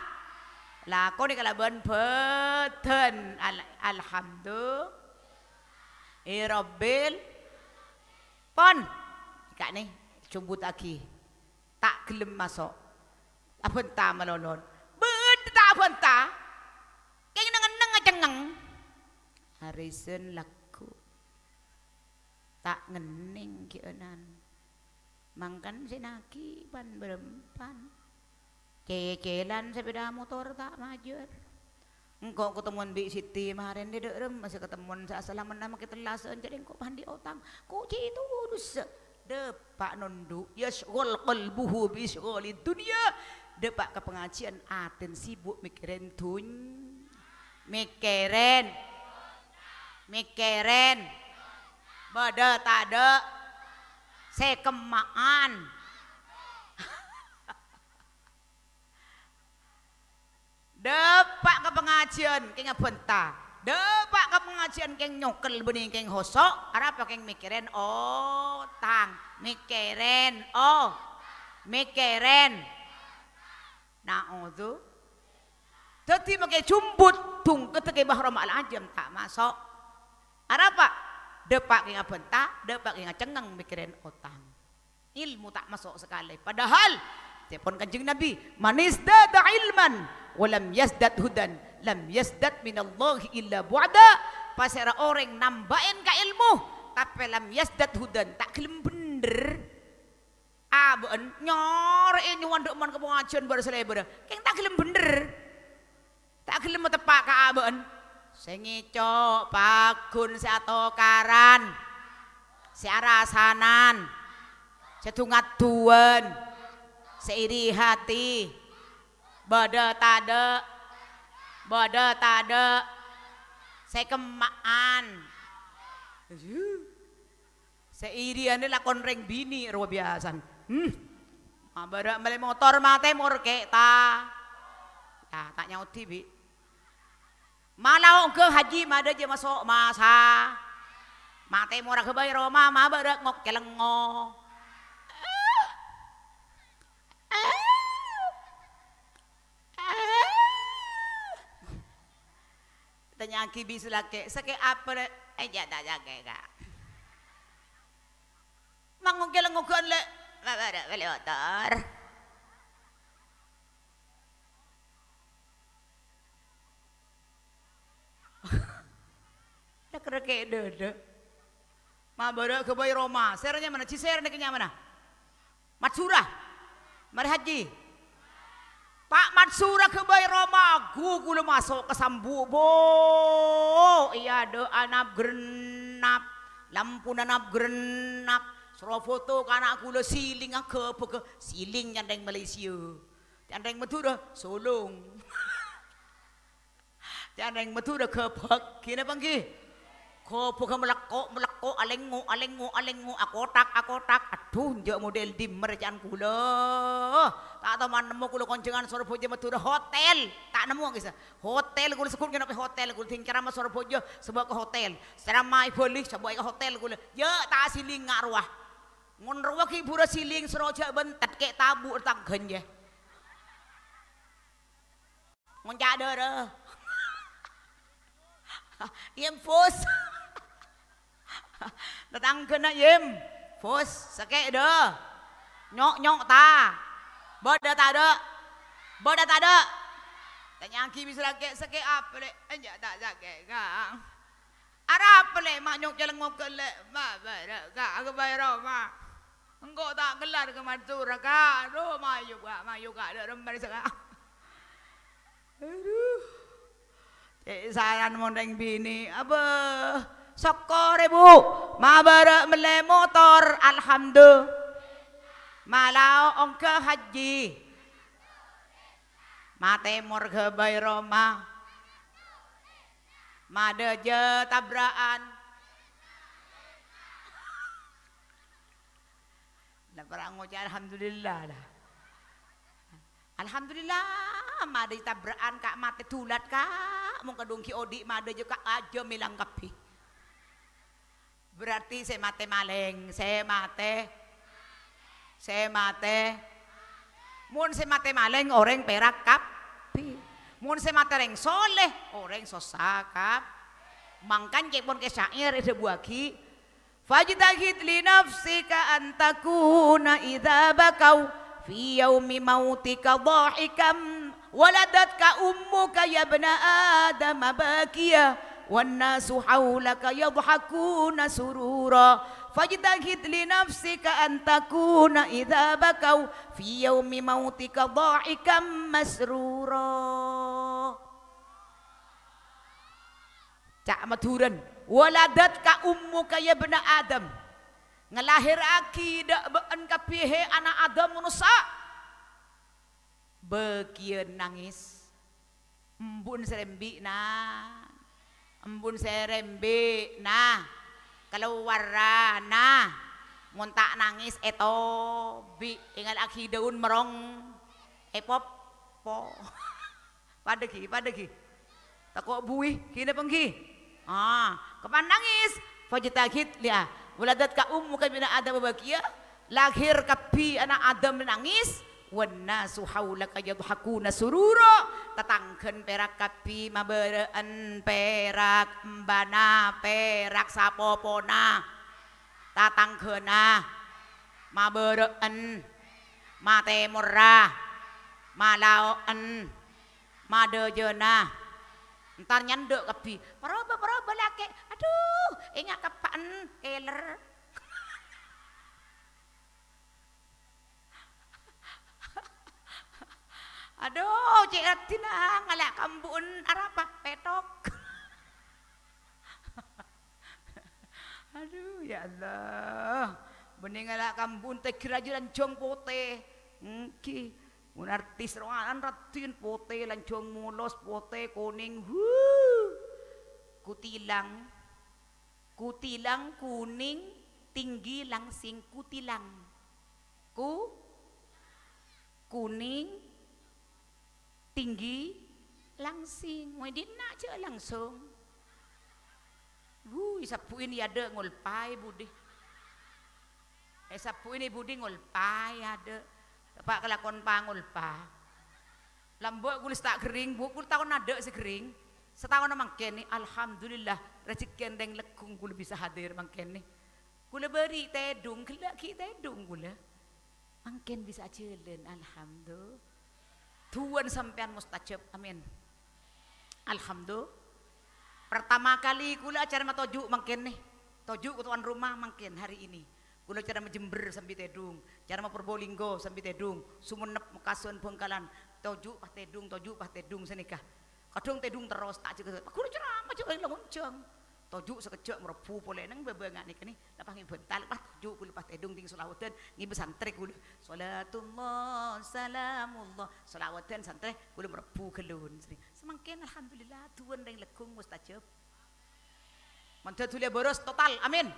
lakone kalabân bhâdhân. Al-, alhamdu-, i rabbil-, pon. Ka'ne, jumbuttaghi. Ta' ghellem maso'. Abhânta malolo. Bâdâ ta' abhânta. Kèng neng-enneng acengngeng. Arèsen lagghu'. Ta' ngennèng ghi'ânan. Mangkana sè nagi pan-bârâmpan. Cècèlan sepèda motor ta' majâr. Engko' katemmowan bi' Siti marèn dâ' remma sè katemmowan sè asalla mennang makè tellasân, jârèya engko' pandi otang. Ko' cè' todus. Dâpa' nondhu', yasghal qalbuhu bi isghalid dunya. Dâpa' ka pangajiyân, atèna sibuk mèkkèrèn dunya. Mèkkèrèn. Mèkkèrèn. Bâdâ tadâ'. Sè kemma'an. Dâpa' ka pangajiyân kèng abhânta. Dâpa' ka pangajiyân kèng nyokel bânnè kèng hoso'. Arapa kèng mèkkèrèn otang. Mèkkèrèn o-, mèkkèrèn. Na'udzu. Dhâddhi makè jumbut, dhungkeddhâ kè Bahrul Ajam ta' maso'. Arapa? Dâpa' kèng abhânta, dâpa' kèng acengngeng mèkkèrèn otang. Èlmo ta' maso' sakalè. Padahal, ca'èpon Kanjeng Nabi, "Man izdada ilman wa lam yazdad hudan, lam yazdad minallahi illa bu'da." Pasèra orèng nambâi ka èlmo, tapè lam yazdad hudan, ta' ghellem bhendher. Abâ'na nyorè'è nyowan dâ' mon ka pangajiyân bâr-salèbârrâ, kèng ta' ghellem bhendher. Ta' ghellem mateppa' ka abâ'na. Sè ngèco' paggun sè atokaran, sè arasanan, sè du-ngaddhuwân, sè iri hati, bâdâ tadâ', bâdâ tadâ', sè kemma'an. Sè iriyân lakon rèng binè' rowa biyasana. Hmm. Mabârâ' mellè motor matè mor kè' ta-, ta-, ta' nyaodi, Bi'. Mala ongghâ haji madâ jâ maso' masa. Matè mor aghâbây roma mabârâ' ngok-cèlengngo. Tanya'aghi bi' sè lakè', "Sakè' apa, Lè'?" "Enjâ' ta' sakè', Ka'." "Mangongkè lengngoghân, Lè'?" "Mabârâ' mellè motor." Rèk-rèkè' dâdâ. Mabârâ' ghâbây roma. Sèrra nyamana? Ji Sèr nèka nyamana? Matsura. Marè haji. Pa' Matsura ghâbây roma. Ghu, kaulâ maso' ka sambu', bo. Iyâ, dâ' anap-ghrennap. Lampuna nap-ghrennap. Soro foto ka ana' kaulâ, silingnga ghâbâghâ. Siling ca'na rèng Malaysia. Ca'na rèng Madhurâ, solong. Ca'na rèng Madhurâ ghâbâghâ, napa ènggi? Ghâbâghâ malekko', malekko', alengngo', alengngo', alengngo', akothak, akothak. Adhu, enjâ' model dimmer ca'na kaulâ. Ta' toman nemmo kaulâ konjhângan Sorbhâjâ Madhurâ hotel. Ta' nemmo, ghi, sa. Hotel kaulâ segghut ngenno'è hotel, kaulâ dhing ceramah Sorbhâjâ, sabâ' ka hotel. Ceramah è Bali, sabâ' ka hotel kaulâ. Jâ' ta' silingnga rowa. Mon rowa ghi' bhuru siling, soro jâ' bân tèt kè' tabu' tangghân, jâ. Ngonca' dârâ. Yem, Bos. Tatangghâna, Yem. Bos, sakè' dâ. Nyok-nyok ta. Bâdâ tadâ'? Bâdâ tadâ'? Tanya'aghi bi' sè lakè', "Sakè' apa, Lè'?" "Enjâ' ta' sakè', Kang." "Arapa, Lè'?" "Ma' nyok-cèlèng ngogâl, Lè'." "Mabârâ', Kang, ghâbây roma." Engko' ta' kellar ka Matsura, Ka'. Adhu, mayu, Ka', mayu, Ka', dâ' remma, Ka'. Adhu. Cè' saran mon rèng binè'. Abâ, sokkor, Bu. Mabârâ' mellè motor, alhamdulillah. Malao ongghâ haji. Matè mor ghâbây roma. Madâjâ tabra'an. La para' ngoca' alhamdulillah la. Alhamdulillah, madâ tabra'an ka' matè dulat, Ka'. Mon kadhung ghi' odi' madâ jâ' ka' ajâm èlang kabbhi. Berarti sè matè malèng, sè matè, sè matè. Mon sè matè malèng, orèng pèrak kabbhi. Mon sè matè orèng soleh, orèng sossa kab-, mangkana ca'èpon kè syair èdhâbuwâghi, "Fajtahid li nafsika an takuna idza bakau fi yaumi mautika dhahikan waladatka ummuka yabna Adam bakiya wan nasu haulaka yadhakuna surura. Fajtahid li nafsika an takuna idza bakau fi yaumi mautika dhahikan masrura." Ca' Madhurâna, "Waladatka ummuka yabna Adam." Ngalahèrraghi dâ' bâ'na kabbhi, he ana' Adam manossa. Bakiyan nangès. Embu'na sè rembi'na. Embu'na sè rembi'na. Kalowarra, na. Mon ta' nangès, ètobi'. Èngala'aghi dâun merrong. Èpoppo. Padâ ghi, padâ ghi. Tako' buwi, ghi napa ghi? Ah, kapan nangès? Fajtahid, liya. Waladatka ummuka yabna Adam bakiya. Lahèr kabbhi ana' Adam nangès. Wan nasu haulaka yadhakuna surura. Tatangghâna pèrak kabbhi mabârâ'ân, pèrak embana, pèrak sapopona. Tatangghâna mabârâ'ân, matèmorra, malao'en, madhâjâna. Entar nyandhâ' kabbhi, "Parobâ, parobâ, lakè'." Adhu, ènga' keppa'en, kèlèr. Adhu, cè' raddhinna ngala' ka embu'en arapa? Pèthok. Adhu, ya Allah. Bânnè ngala' ka embu'en tèghir ajâ lanjhâng potè. Èngghi. Mon artis rowanan raddhin potè, lanjhâng molos potè, konèng. Huh. Kutilang. Kutilang, kunèng, tinggi, langsing. Kutilang. Ku-, kunèng, tinggi, langsing. Mon è dinna' jâ' langsung. Wuy, èsabbu'in è adâ' ngolpaè budhi. Èsabbu'in è budhi ngolpaè adâ'. Teppa' kalakon pangolpa. Lambâ' kulâ sè ta' ghering, Bu, kulâ taon adâ' sè ghering. Sataonna mangkèn nè, alhamdulillah, rejhekkèna rèng Leggung kulâ bisa hadir mangkèn nè. Kulâ bâri' tèdung, ghellâ' ghi' tèdung kulâ. Mangkèn bisa ajhâlân, alhamdulillah. Du'ana sampèyan mustajab, amin. Alhamdulillah. Pertama kali kulâ acara matoju' mangkèn nè. Toju' ka towan roma mangkèn hari ini. Kulâ acara majembher sambi tèdung, acara maprobolinggo sambi tèdung, Sumenep, Mekasan, Bangkalan, toju' pas tèdung, toju' pas tèdung sanèka. Kadhung tèdung terros, ta' jâgâ. Guru ceramah jâ' la ngonjhâng. Toju' sakejjhâ' marebbhu polè neng bâbânga nèka nè. Lepas ngèbâ ental, pas toju' kulâ pas tèdung ding solawadhân, ngèbâ santrè kulâ. Sholatullah, salamullah. Solawadhân santrè, kulâ marebbhu ghâllu. Samangkèn alhamdulillah, du'ana rèng Leggung mustajab. Mandhâ dhuli bârâs total, amin.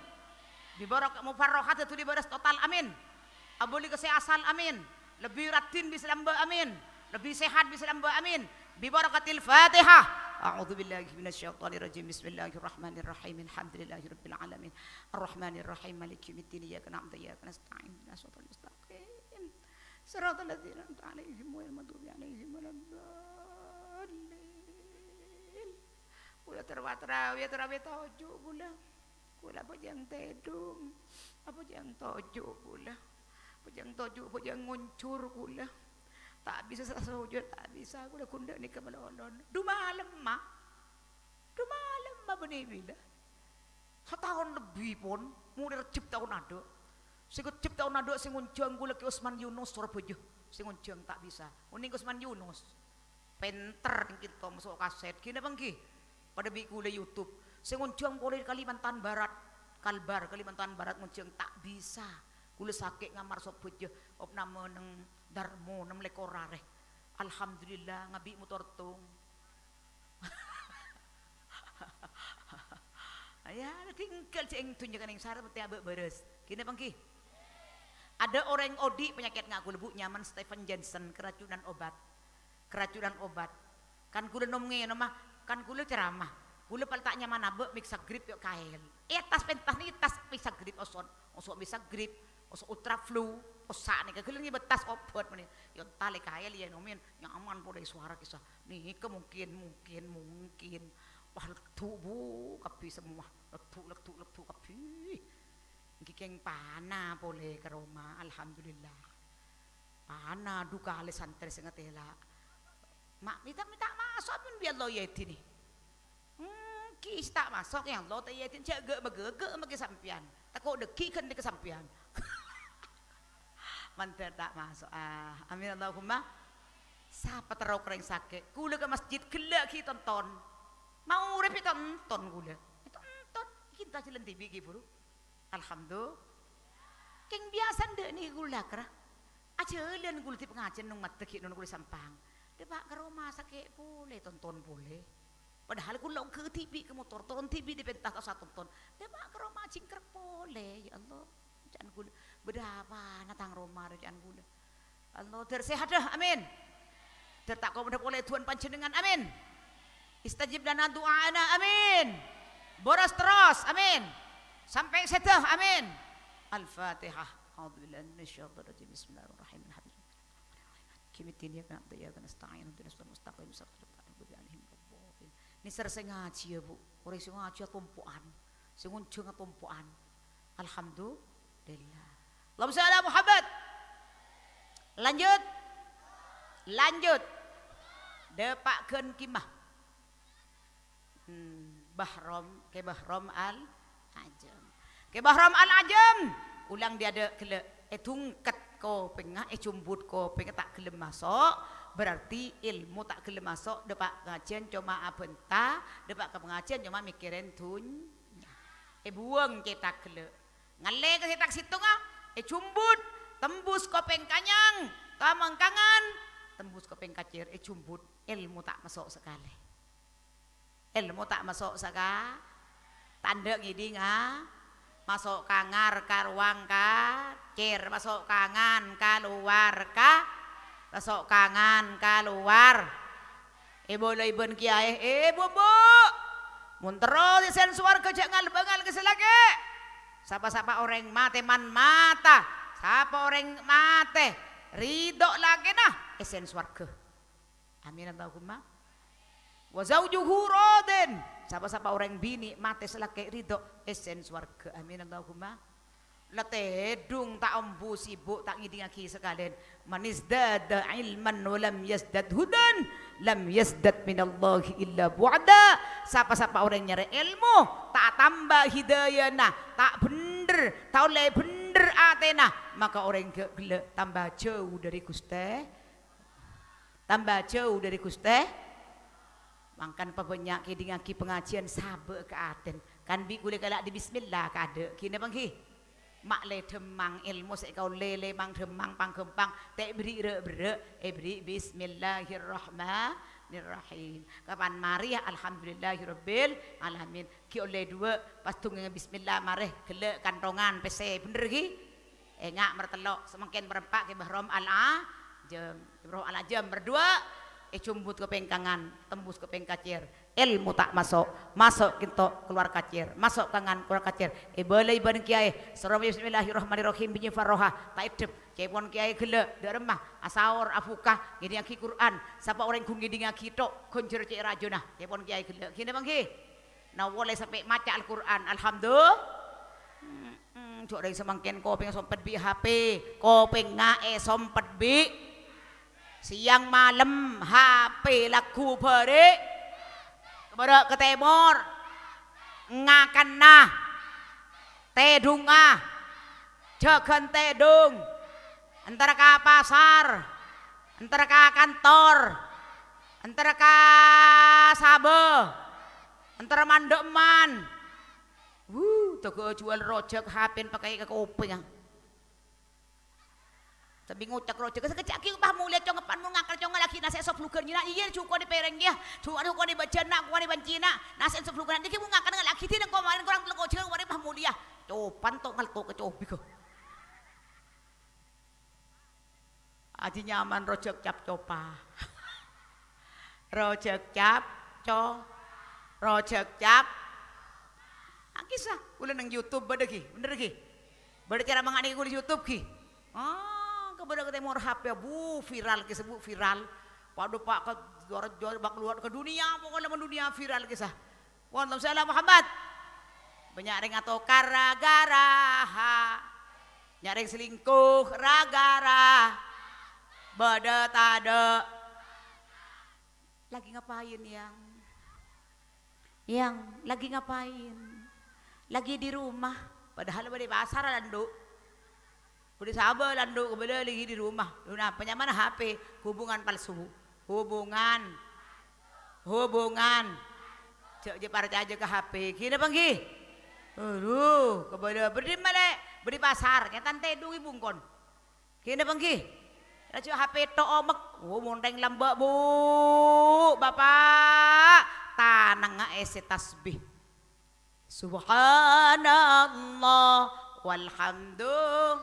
Bi barokah mufarrohadhâ dhuli bârâs total, amin. Abâli ka sè asal, amin. Lebbi raddhin bisa lambâ', amin. Lebbi sehat bisa lambâ', amin. Bi barakatil Fatihah. A'udzubillahi minasyaitonirrajim. Bismillahirrahmanirrahim. Alhamdulillahirabbil alamin. Arrahmanirrahim. Maliki yaumiddin. Iyyaka na'budu wa iyyaka nasta'in. Ihdinas siratal mustaqim. Siratal ladzina an'amta 'alaihim ghairil maghdubi 'alaihim waladdallin. Kulâ terro tarawi, tarawi toju' kulâ. Kulâ abhâjâng tèdung, abhâjâng toju' kulâ. Abhâjâng toju', abhâjâng ngonjhur kulâ. Ta' bisa sa-, sojud, ta' bisa kulâ ghun dâ' nèka malolo. Dumalemma. Dumalemma bânnè bilâ. Sataon lebbi pon, mulai Rejjeb taon adâ'. Sè Rejjeb taon adâ' sè ngonjhâng kulâ Kè Usman Yunus Sorbhâjâ. Sè ngonjhâng ta' bisa. Onèng Kè Usman Yunus. Pènter ènggi to maso' kasèt, ghi napa ènggi? Padâ bi' kulâ YouTube. Sè ngonjhâng polè Kalimantan Barat, Kalbar, Kalimantan Barat ngonjhâng ta' bisa. Kulâ sakè' ngamar Sorbhâjâ, opnama neng Darmo, nem lèkor arè. Alhamdulillah, ngabi' motor tong. Ya, tinggal jhâ' è dhunnya kennèng sara pèttè abâ' bârâs. Ghi napa ènggi? Ada orèng odi' panyakèt nga' ghulâ, Bu, nyamana Stephen Jensen, keracunan obat. Keracunan obat. Kan ghulâ nom-ngènom, ah, kan ghulâ ceramah. Ghulâ pal ta' nyaman abâ' mègsa grip yo' kaèl. È attas pentas nèka tas mègsa grip oson. Oso' mègsa grip, oso' ultra flu, osa' nèka ghellâ' ngèbâ tas obat mènè. Yo' talè kaèl yâ nomen, nyaman polè sowara kissa. Nèka mungkin, mungkin, mungkin. Wah, leddu, Bu, kabbhi semmowa. Leddu, leddu, leddu kabbhi. Èngghi kèng pana polè ka roma, alhamdulillah. Pana du kalè santrè sè ngatèla'. Ma' mènta-mènta maso' pon bi' Allah yâ èdinè. Èngghi sè ta' maso' yâ Allah ta' yâ èdinè, jhâ' ghâ'-maghâghâ' maghi sampèyan. Tako' dhâggi' ghântè ka sampèyan. Mandhâr ta' maso'. Ah, amin Allahumma. Sapa terro orèng sakè'? Ghulâ ka masjid ghellâ' ghi' tonton. Maurip ètonton ghulâ. Ètonton. Ghi' ta' jhâlân dhibi' ghi' buru. Alhamdulillah. Kèng biyasana dhâ' nèka ghulâ lakar. Ajhâlân ghulâ dhi' pangajhiyân nong maddhâ ghi' nong ghulâ Sampang. Dâpa' ka roma sakè' polè, tonton polè. Padahal ghulâ ongghâ dhibi' ka motor, toron dhibi' dhi' pentas ta' osa tonton. Dâpa' ka roma jingkrek polè, ya Allah. Ca'na ghulâ, bâdâ apana tang roma rè ca'na ghulâ. Allah, dhâr sehat dhâ, amin. Dhâr ta' komodhâ polè du'ana panjhennengngan, amin. Istajib lana du'aana, amin. Boros terros, amin. Sampè' sèdhâ, amin. Al-Fatihah. A'udzubillahi minasyaitonirrajim. Bismillahirrahmanirrahim. Alhamdulillah. Yaumiddin, iyyaka na'budu wa iyyaka nasta'in. Ihdinas siratal mustaqim. Shiratal ladzina an'amta 'alaihim ghairil maghdubi 'alaihim waladdallin. Nèser sè ngajhiyâ, Bu. Orèng sè ngajhiyâ tompo'an. Sè ngonjhângnga tompo'an. Alhamdulillah. Allahumma shalli ala Muhammad. Lanjut. Lanjut. Dâpa' ghân kèma. Hmm, Bahrom, Kè Bahrom Al-Ajâm. Kè Bahrom Al-Ajâm, olang dhi' adâ' ghellâ'. Èdhungket kopèngnga, èjumbut kopèngnga, ta' ghellem maso', berarti èlmo ta' ghellem maso', dâpa' pangajhiyân coma abânta, dâpa' ka pangajhiyân coma mèkkèrè dhunnya. Èbuwâng cètak ghellâ'. Ngallè ka cètak sèttonga, èjumbut, tembus kopèng kanyang, kamangkangan, tembus kopèng kacèr, èjumbut, èlmo ta' maso' sakalè. Èlmo ta' maso' saka-, tandhâ ngèdhinga, maso' kangan ka ruwang kacèr, maso' kangan kalowar ka, maso' kangan kalowar. Èbâlâi bân kèyaè, "Eh, Bu', Bu', mon terro èssèn sowarghâ jhâ' ngal-bângal ka sè lakè'. Sapa-sapa orèng matè man-mata, sapa orèng matè ridho lakèna, èssèn sowarghâ." Amin Allahumma. "Wa zaujuhu radin." Sapa-sapa orèng binè' matè sè lakè' ridho, èssèn sowarghâ. Amin Allahumma. La tèdhung ta' ombu sibuk ta' ngèdhingaghi sakalèyan. "Man izdada ilman wa lam yazdad hudan, lam yazdad minallahi illa bu'da." Sapa-sapa orèng nyarè èlmo, ta' atamba hidayana, ta' bhendher, ta' ollè bhendher atèna, maka orèng ghâ-, ghellâ' tamba jhâu dhâri Ghustè. Tamba jhâu dhâri Ghustè. Mangkana pabânnya' ngèdhingaghi pangajhiyân sabâ' ka atèn. Kan bi' ghulâ kala' dhi bismillah ka adâ'. Ghi napa ènggi? Ma' lè dhâmmang èlmo sè èkaollè lèmang dhâmmang pang-ghâmpang. Ta' èberri' râ'-berrâ', èberri' bismillahirrahmanirrahim. Kapan marè, ya, alhamdulillahirabbil alamin. Ghi ollè duwâ', pas dhungngènga bismillah marè, ghellâ' kanthongan pèssè. Bhendher, ghi? Enga' martello', samangkèn marempa' Kè Bahrom Al-Ajâm. Kè Bahrom Al-Ajâm mardhuwâ', èjumbut ka pèng kangan, tembus ka pèng kacèr. Èlmo ta' maso', maso' kènto kalowar kacèr, maso' kangan kalowar kacèr. Èbâlâi bân kèyaè, soro bismillahirrahmanirrahim, bânnè Farroha, ta' èddhep. Ca'èpon kèyaè ghellâ', dâ' remma, asaor, abuka, ngèdhingaghi Qur'an. Sapa orèng ghun ngèdhingaghi tho', ghun jhâr cè' rajâna. Ca'èpon kèyaè ghellâ'. Ghi napa ènggi? Nawolè sampè' maca Al-Qur'an. Alhamdulillah. Mm-mm, jhâ' rèng samangkèn kopèngnga sompet bi' H P. Kopèngnga èsompet bi'. Sèyang malem H P lagghu bâri'. Ka bârâ' ka tèmor. Ngakanna. Tèdhungnga. Jhâghân tèdhung. Èntar ka pasar. Èntar ka kantor. Èntar ka sabâ. Èntar man-dhâ'emman. Wuh, jhâghâ' jhuwâl rojhâk H P-na èpakè ka kopèngnga. Sambi ngocak rojhâk, "Sakejjhâ' ghi' pas molèya, Cong, èpan mon ngakan, Cong, ngallaghi nasè' soblhughân nyèna." "Iyâ, jhuko' è pèrèng, yâ. Jhuko', jhuko' è bâjâna, ko' è bâncèna. Nasè' soblhughân nèka mon ngakan ngallaghi, dhinèng ko' marèn korang tello jhâ', marèn pas molèya." Copan to' ngalto' ka cobi, ko. Ajjhi nyaman rojhâk cap-copa. Rojhâk cap-co-, rojhâk cap-, a, kissa. Kaulâ neng YouTube bâdâ, ghi, bhender, ghi? Bâdâ cara mangkana kaulâ YouTube, ghi? Ah, kabâdâ ka tèmor H P, bu, viral, kissa, bu, viral. Padâ, Pa', ka juara-juara, bak luar ka dunia, pokoknya mendunia viral, kissa. Wonten sè ala Muhammad. Bânnya' rèng atokar ra-ghârâ. Bânnya' rèng selingkuh ra-ghârâ. Bâdâ tadâ'. Lagi ngapain, Yang? Yang, lagi ngapain? Lagi di rumah. Padahal bâdâ è pasar, landu'. Bâdâ sabâ landu' kabâlâ lagi di rumah. Luna, apa nyamana H P? Hubungan palsu. Hubungan. Hubungan. Jhâ', jhâ' parcajâ ka H P. Ghi napa ghi? Aduh, kabâlâ bâdâ malè, bâdâ pasar, nyatana tèdung è bungkon. Ghi napa ghi? Rajâ H P tho' omek. Oh, montèng lambâ', Bu. Bapa', tanangnga èssè tasbih. Subhanallah walhamdulillah.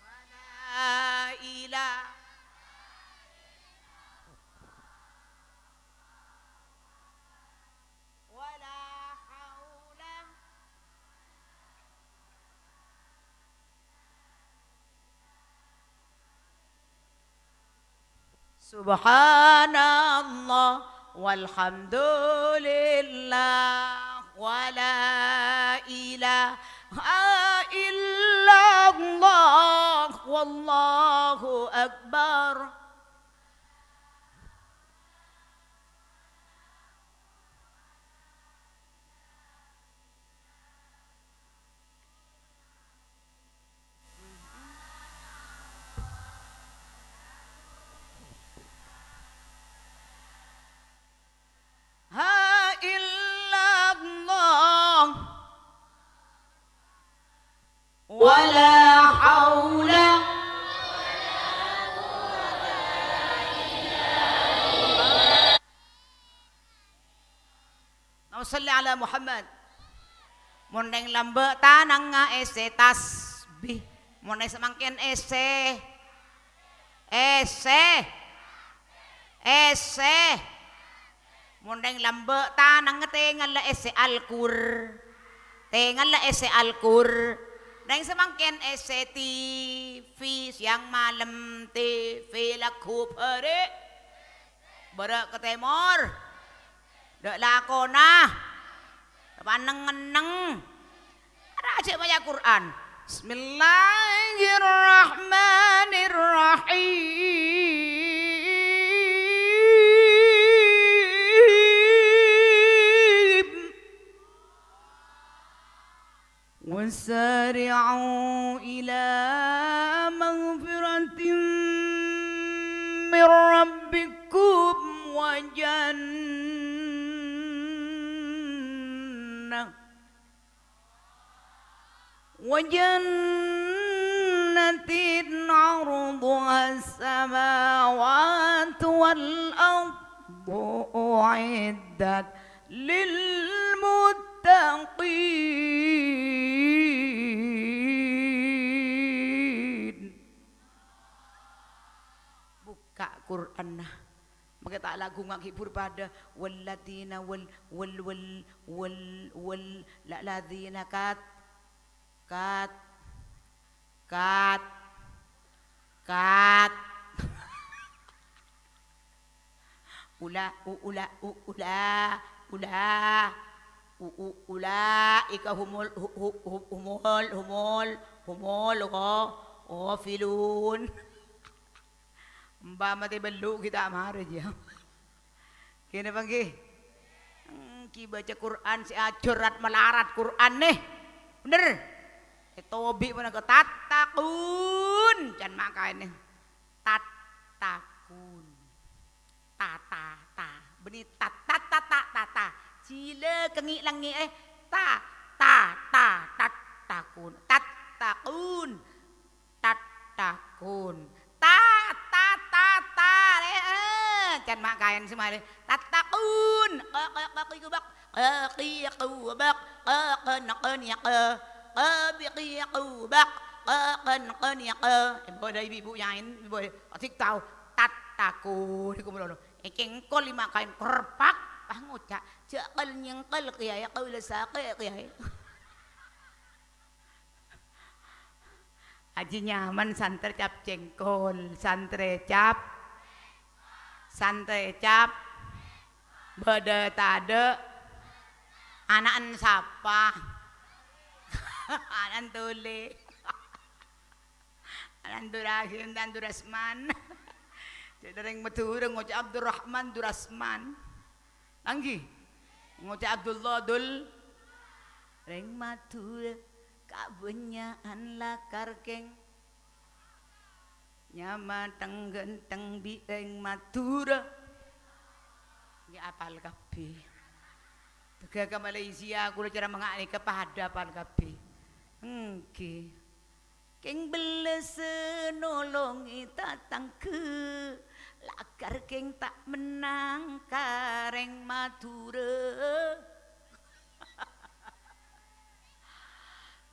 Wa la ilaha wa la haula. Subhanallah walhamdulillah wa la ilaha illallah wallahu akbar. Ha illallah. Wala haula. Allahumma shalli ala Muhammad. Mon neng lambâ' tanangnga èssè tasbih. Mon neng samangkèn èssè. Èssè. Èssè. Mon neng lambâ' tanangnga tèngalla èssè Al-Qur-, tèngalla èssè Al-Qur-, neng samangkèn èssè T V, siang malem T V lagghu bârâ'. Bârâ' ka tèmor. Dâ' lakona. Paneng-ngenneng. Ara jhâ' maca Qur'an. Bismillahirrahmanirrahim. وسارعوا إلى مغفرة من ربكم وجنة، وجنة عرضها السماوات والأرض أعدت للمتقين. Bukka' Qur'anna. Mangkè ta' lagghu ngghibur padâ. Walladzina wal, wal, wal, wal, wal, la-, ladzina kat, kat, kat, kat. Ula, u-, ula, u-, ula, ula, u-, u-, ulaika humul, hu-, hu-, hu-, humul, humul, humul gha-, ghafilun. Emba matè bellu' ghi' ta' marè, jiyâ. Kènè pangghi. Èngghi bâca Qur'an sè ajhâr rat-malarat Qur'an, nè. Bhender. Ètobi' panèka tattaqun. Can ma' kaènè. Tattaqun. Ta, ta, ta. Bânnè ta, ta, ta, ta, ta, ta. Jhilâ kèngè' langngè', eh. Ta, ta, ta, tattaqun. Tattaqun. Tattaqun. Ta, ta, ta, ta, rè, eh. Can ma' kaèn sè marè. Tattaqun. Qa, qa, qa, qi, qu, baq. Qa, qi, qu, baq. Qa, qa, na, qa, ni, qa. Qa, bi, qi, qu, baq. Kè-, kèn-, kènèka, èbâdâ ibu-ibu yaèn, èbâdâ, adik tao, tataku, niku molono. Ècèngkol lima kaèn, kerpak, pas ngoca', "Jhâ' kèl-nyèngkèl, Kèyaè, kaulâ sakè', Kèyaè." Ajjhi nyaman santrè cap cèngkol, santrè cap, santrè cap, bâdâ tadâ', ana'en sapa? Ana'en Tole. Ana'en Durahim, ana'en Durasman. Cè' rèng Madhurâ ngoca' Abdurrahman Durasman. Tangghi. Ngoca' Abdullah Dul. Rèng Madhurâ kabânnya'an lakar kèng. Nyama thèng-ghânthèng bi' rèng Madhurâ. Ngghi apal kabbhi. Tèghâ ka Malaysia, kaulâ cara mangkana nèka padâ apal kabbhi. Èngghi. Kèng bellâs nolongè tatangghâ, lakar kèng ta' mennang ka rèng Madhurâ.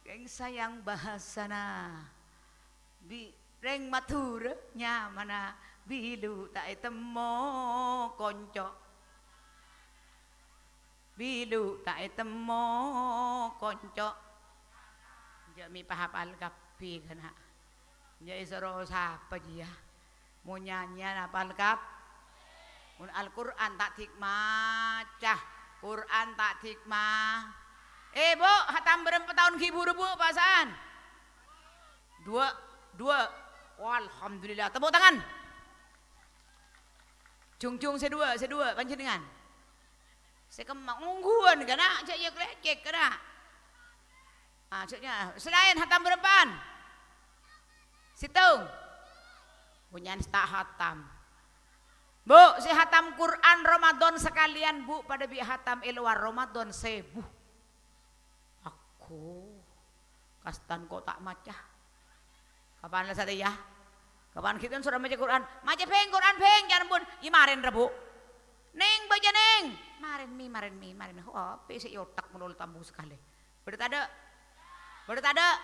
Kèng sayang bhâsana, bi' rèng Madhurâ nyamana bilu ta' ètemmo konco'. Bilu ta' ètemmo konco'. Jhâ' mè' pahapal kabbhi, kana'. Jhâ' èsoro sapa jiyâ? Mon nyanyèyan apal kab-, mon Al-Qur'an ta' dik maca, Qur'an ta' dik ma-, eh, Bu', hatam bârâmpa taon ghi' buru, Bu', pasa'an? Duwâ', duwâ'. Walhamdulillah. Tepuk tangan. Jhung-jhung sè duwâ', sè duwâ', panjhennengngan. Sè kemma, ongghuwân, kana', jhâ' iyâ klecek, kana'. Ah, jhâ' nya-, sè laèn hatam bârâmpa'an? Sèttong. Bânnya'an sè ta' hatam. Bu', sè hatam Qur'an Ramadan sakalèyan, Bu', padâ bi' hatam è lowar Ramadan sèbu. Aku, kastan ko' ta' maca. Kapan la satèya? Kapan ghiton soro maca Qur'an? Maca, Bhing, Qur'an, Bhing, can ampon. Iyâ marèn, Rabu. Nèng, baca, Nèng. Marèn, Mi, marèn, Mi, marèn. Hape sè è otak molo tambu sakalè. Bâdâ tadâ'? Bâdâ tadâ'?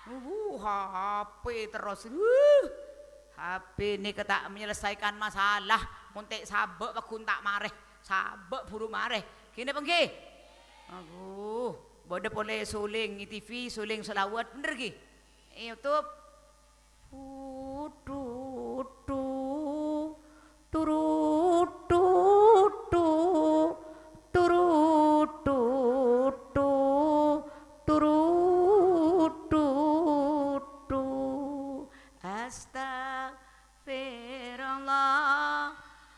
Wuh, hape terros. Wuh. Hape nèka ta' menyelesaikan masalah. Mon ta' sabâ' pagghun ta' marè. Sabâ' buru marè. Ghi napa ènggi? Aduh, bâdâ polè solèng è T V, solèng shalawat, bhender ghi? È YouTube. Tutu, turu, tutu, turu, tutu, turu, tutu. Astagfirullah,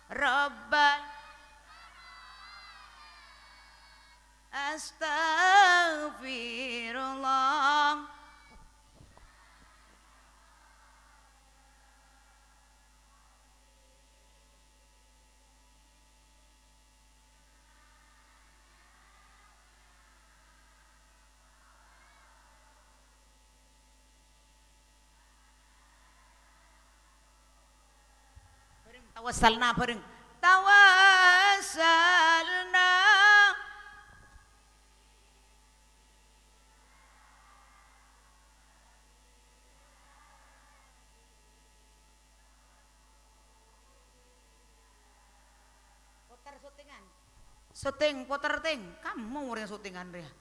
Rabbal. Astagfirullah. Bhâreng, tawassalna bhâreng. Tawassalna. Poter syutingan. Syuting, poter, Ting. Kamu yang syutingan, rèya.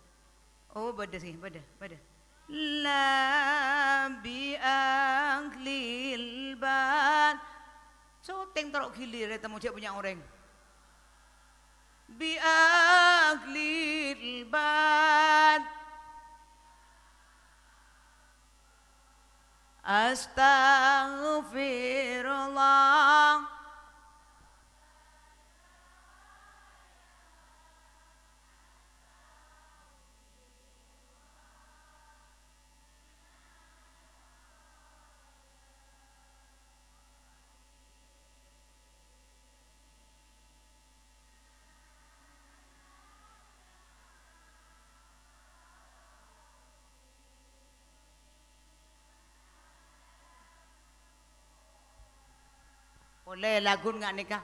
Oh, bâdâ sih, bâdâ, bâdâ. La bi ahlil bad. Syuting terro gilir, ya, temu jhâ' bânnya' orèng. Bi ahlil bad. Astaghfirullah. Polè lagun nga' nèka.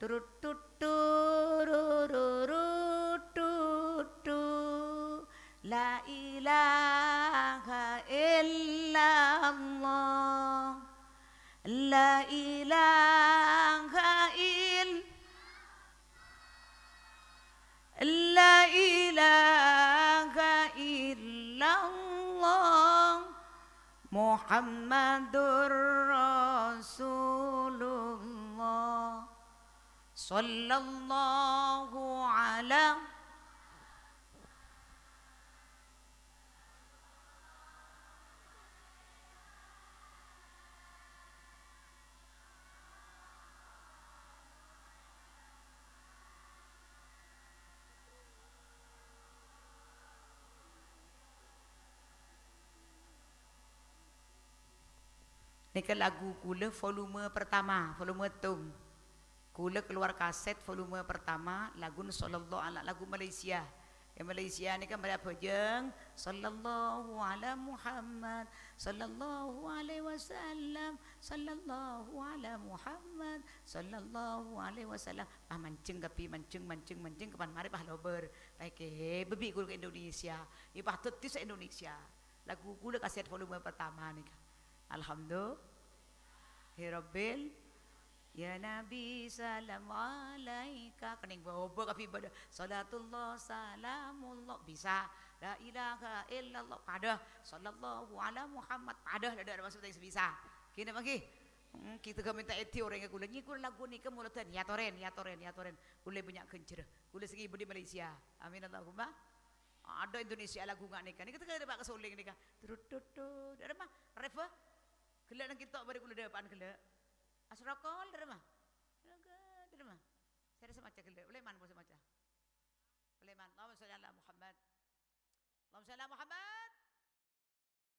Turut tut tururut tut tut. La ilaha illa Allah. La ilaha ill-, la ilaha illallah. Muhammadur Rasulullah. Sallallahu ala Nèka lagu kaulâ volume pertama, volume tong. Kaulâ keluar kaset volume pertama, laguna Sallallahu Ala, lagu Malaysia. È Malaysia nèka marè abhâjâng, "Sallallahu ala Muhammad, sallallahu alaihi wasallam, sallallahu ala Muhammad, sallallahu alaihi wasallam." Ah, manjeng kabbhi, manjeng, manjeng, manjeng, kapan marè pas lobâr. Pèkkè, bâbi' kaulâ ka Indonesia. Yâ, pas dhâddhi sa-Indonesia. Lagu kaulâ kaset volume pertama nèka. Alhamdulillahirabbil, ya Nabi salam alaika. Kenning bâbâ kabbhi padâ. Salatullah salamullah. Bisa. La ilaha illallah. Padâ. Sallallahu ala Muhammad. Padâ. Dâ' adâ' maksud sè bisa. Ghi napa ghi? Hmm, kita ghi mènta èdhi orèngnga kaulâ. Nyi kaulâ lagu nèka molaè. Yâ torè, yâ torè, yâ torè. Kaulâ bânnya' ghânjhârrâ. Kaulâ sè ngibâ è Malaysia. Amin Allahumma. Adâ' Indonesia lagu nga' nèka. Nèka tegghâ Pak Kasolèng nèka. Trut, trut, trut. Dâ' remma? Rèf, bâ? Ghellâ' neng kènto' bâri' kaulâ dâpa'an ghellâ'. Asrokol dâ' remma? Dâ' remma? Sèrè sè maca ghellâ'. Ollè man, sè maca. Ollè man. Allahumma sholli ala Muhammad. Allahumma sholli ala Muhammad.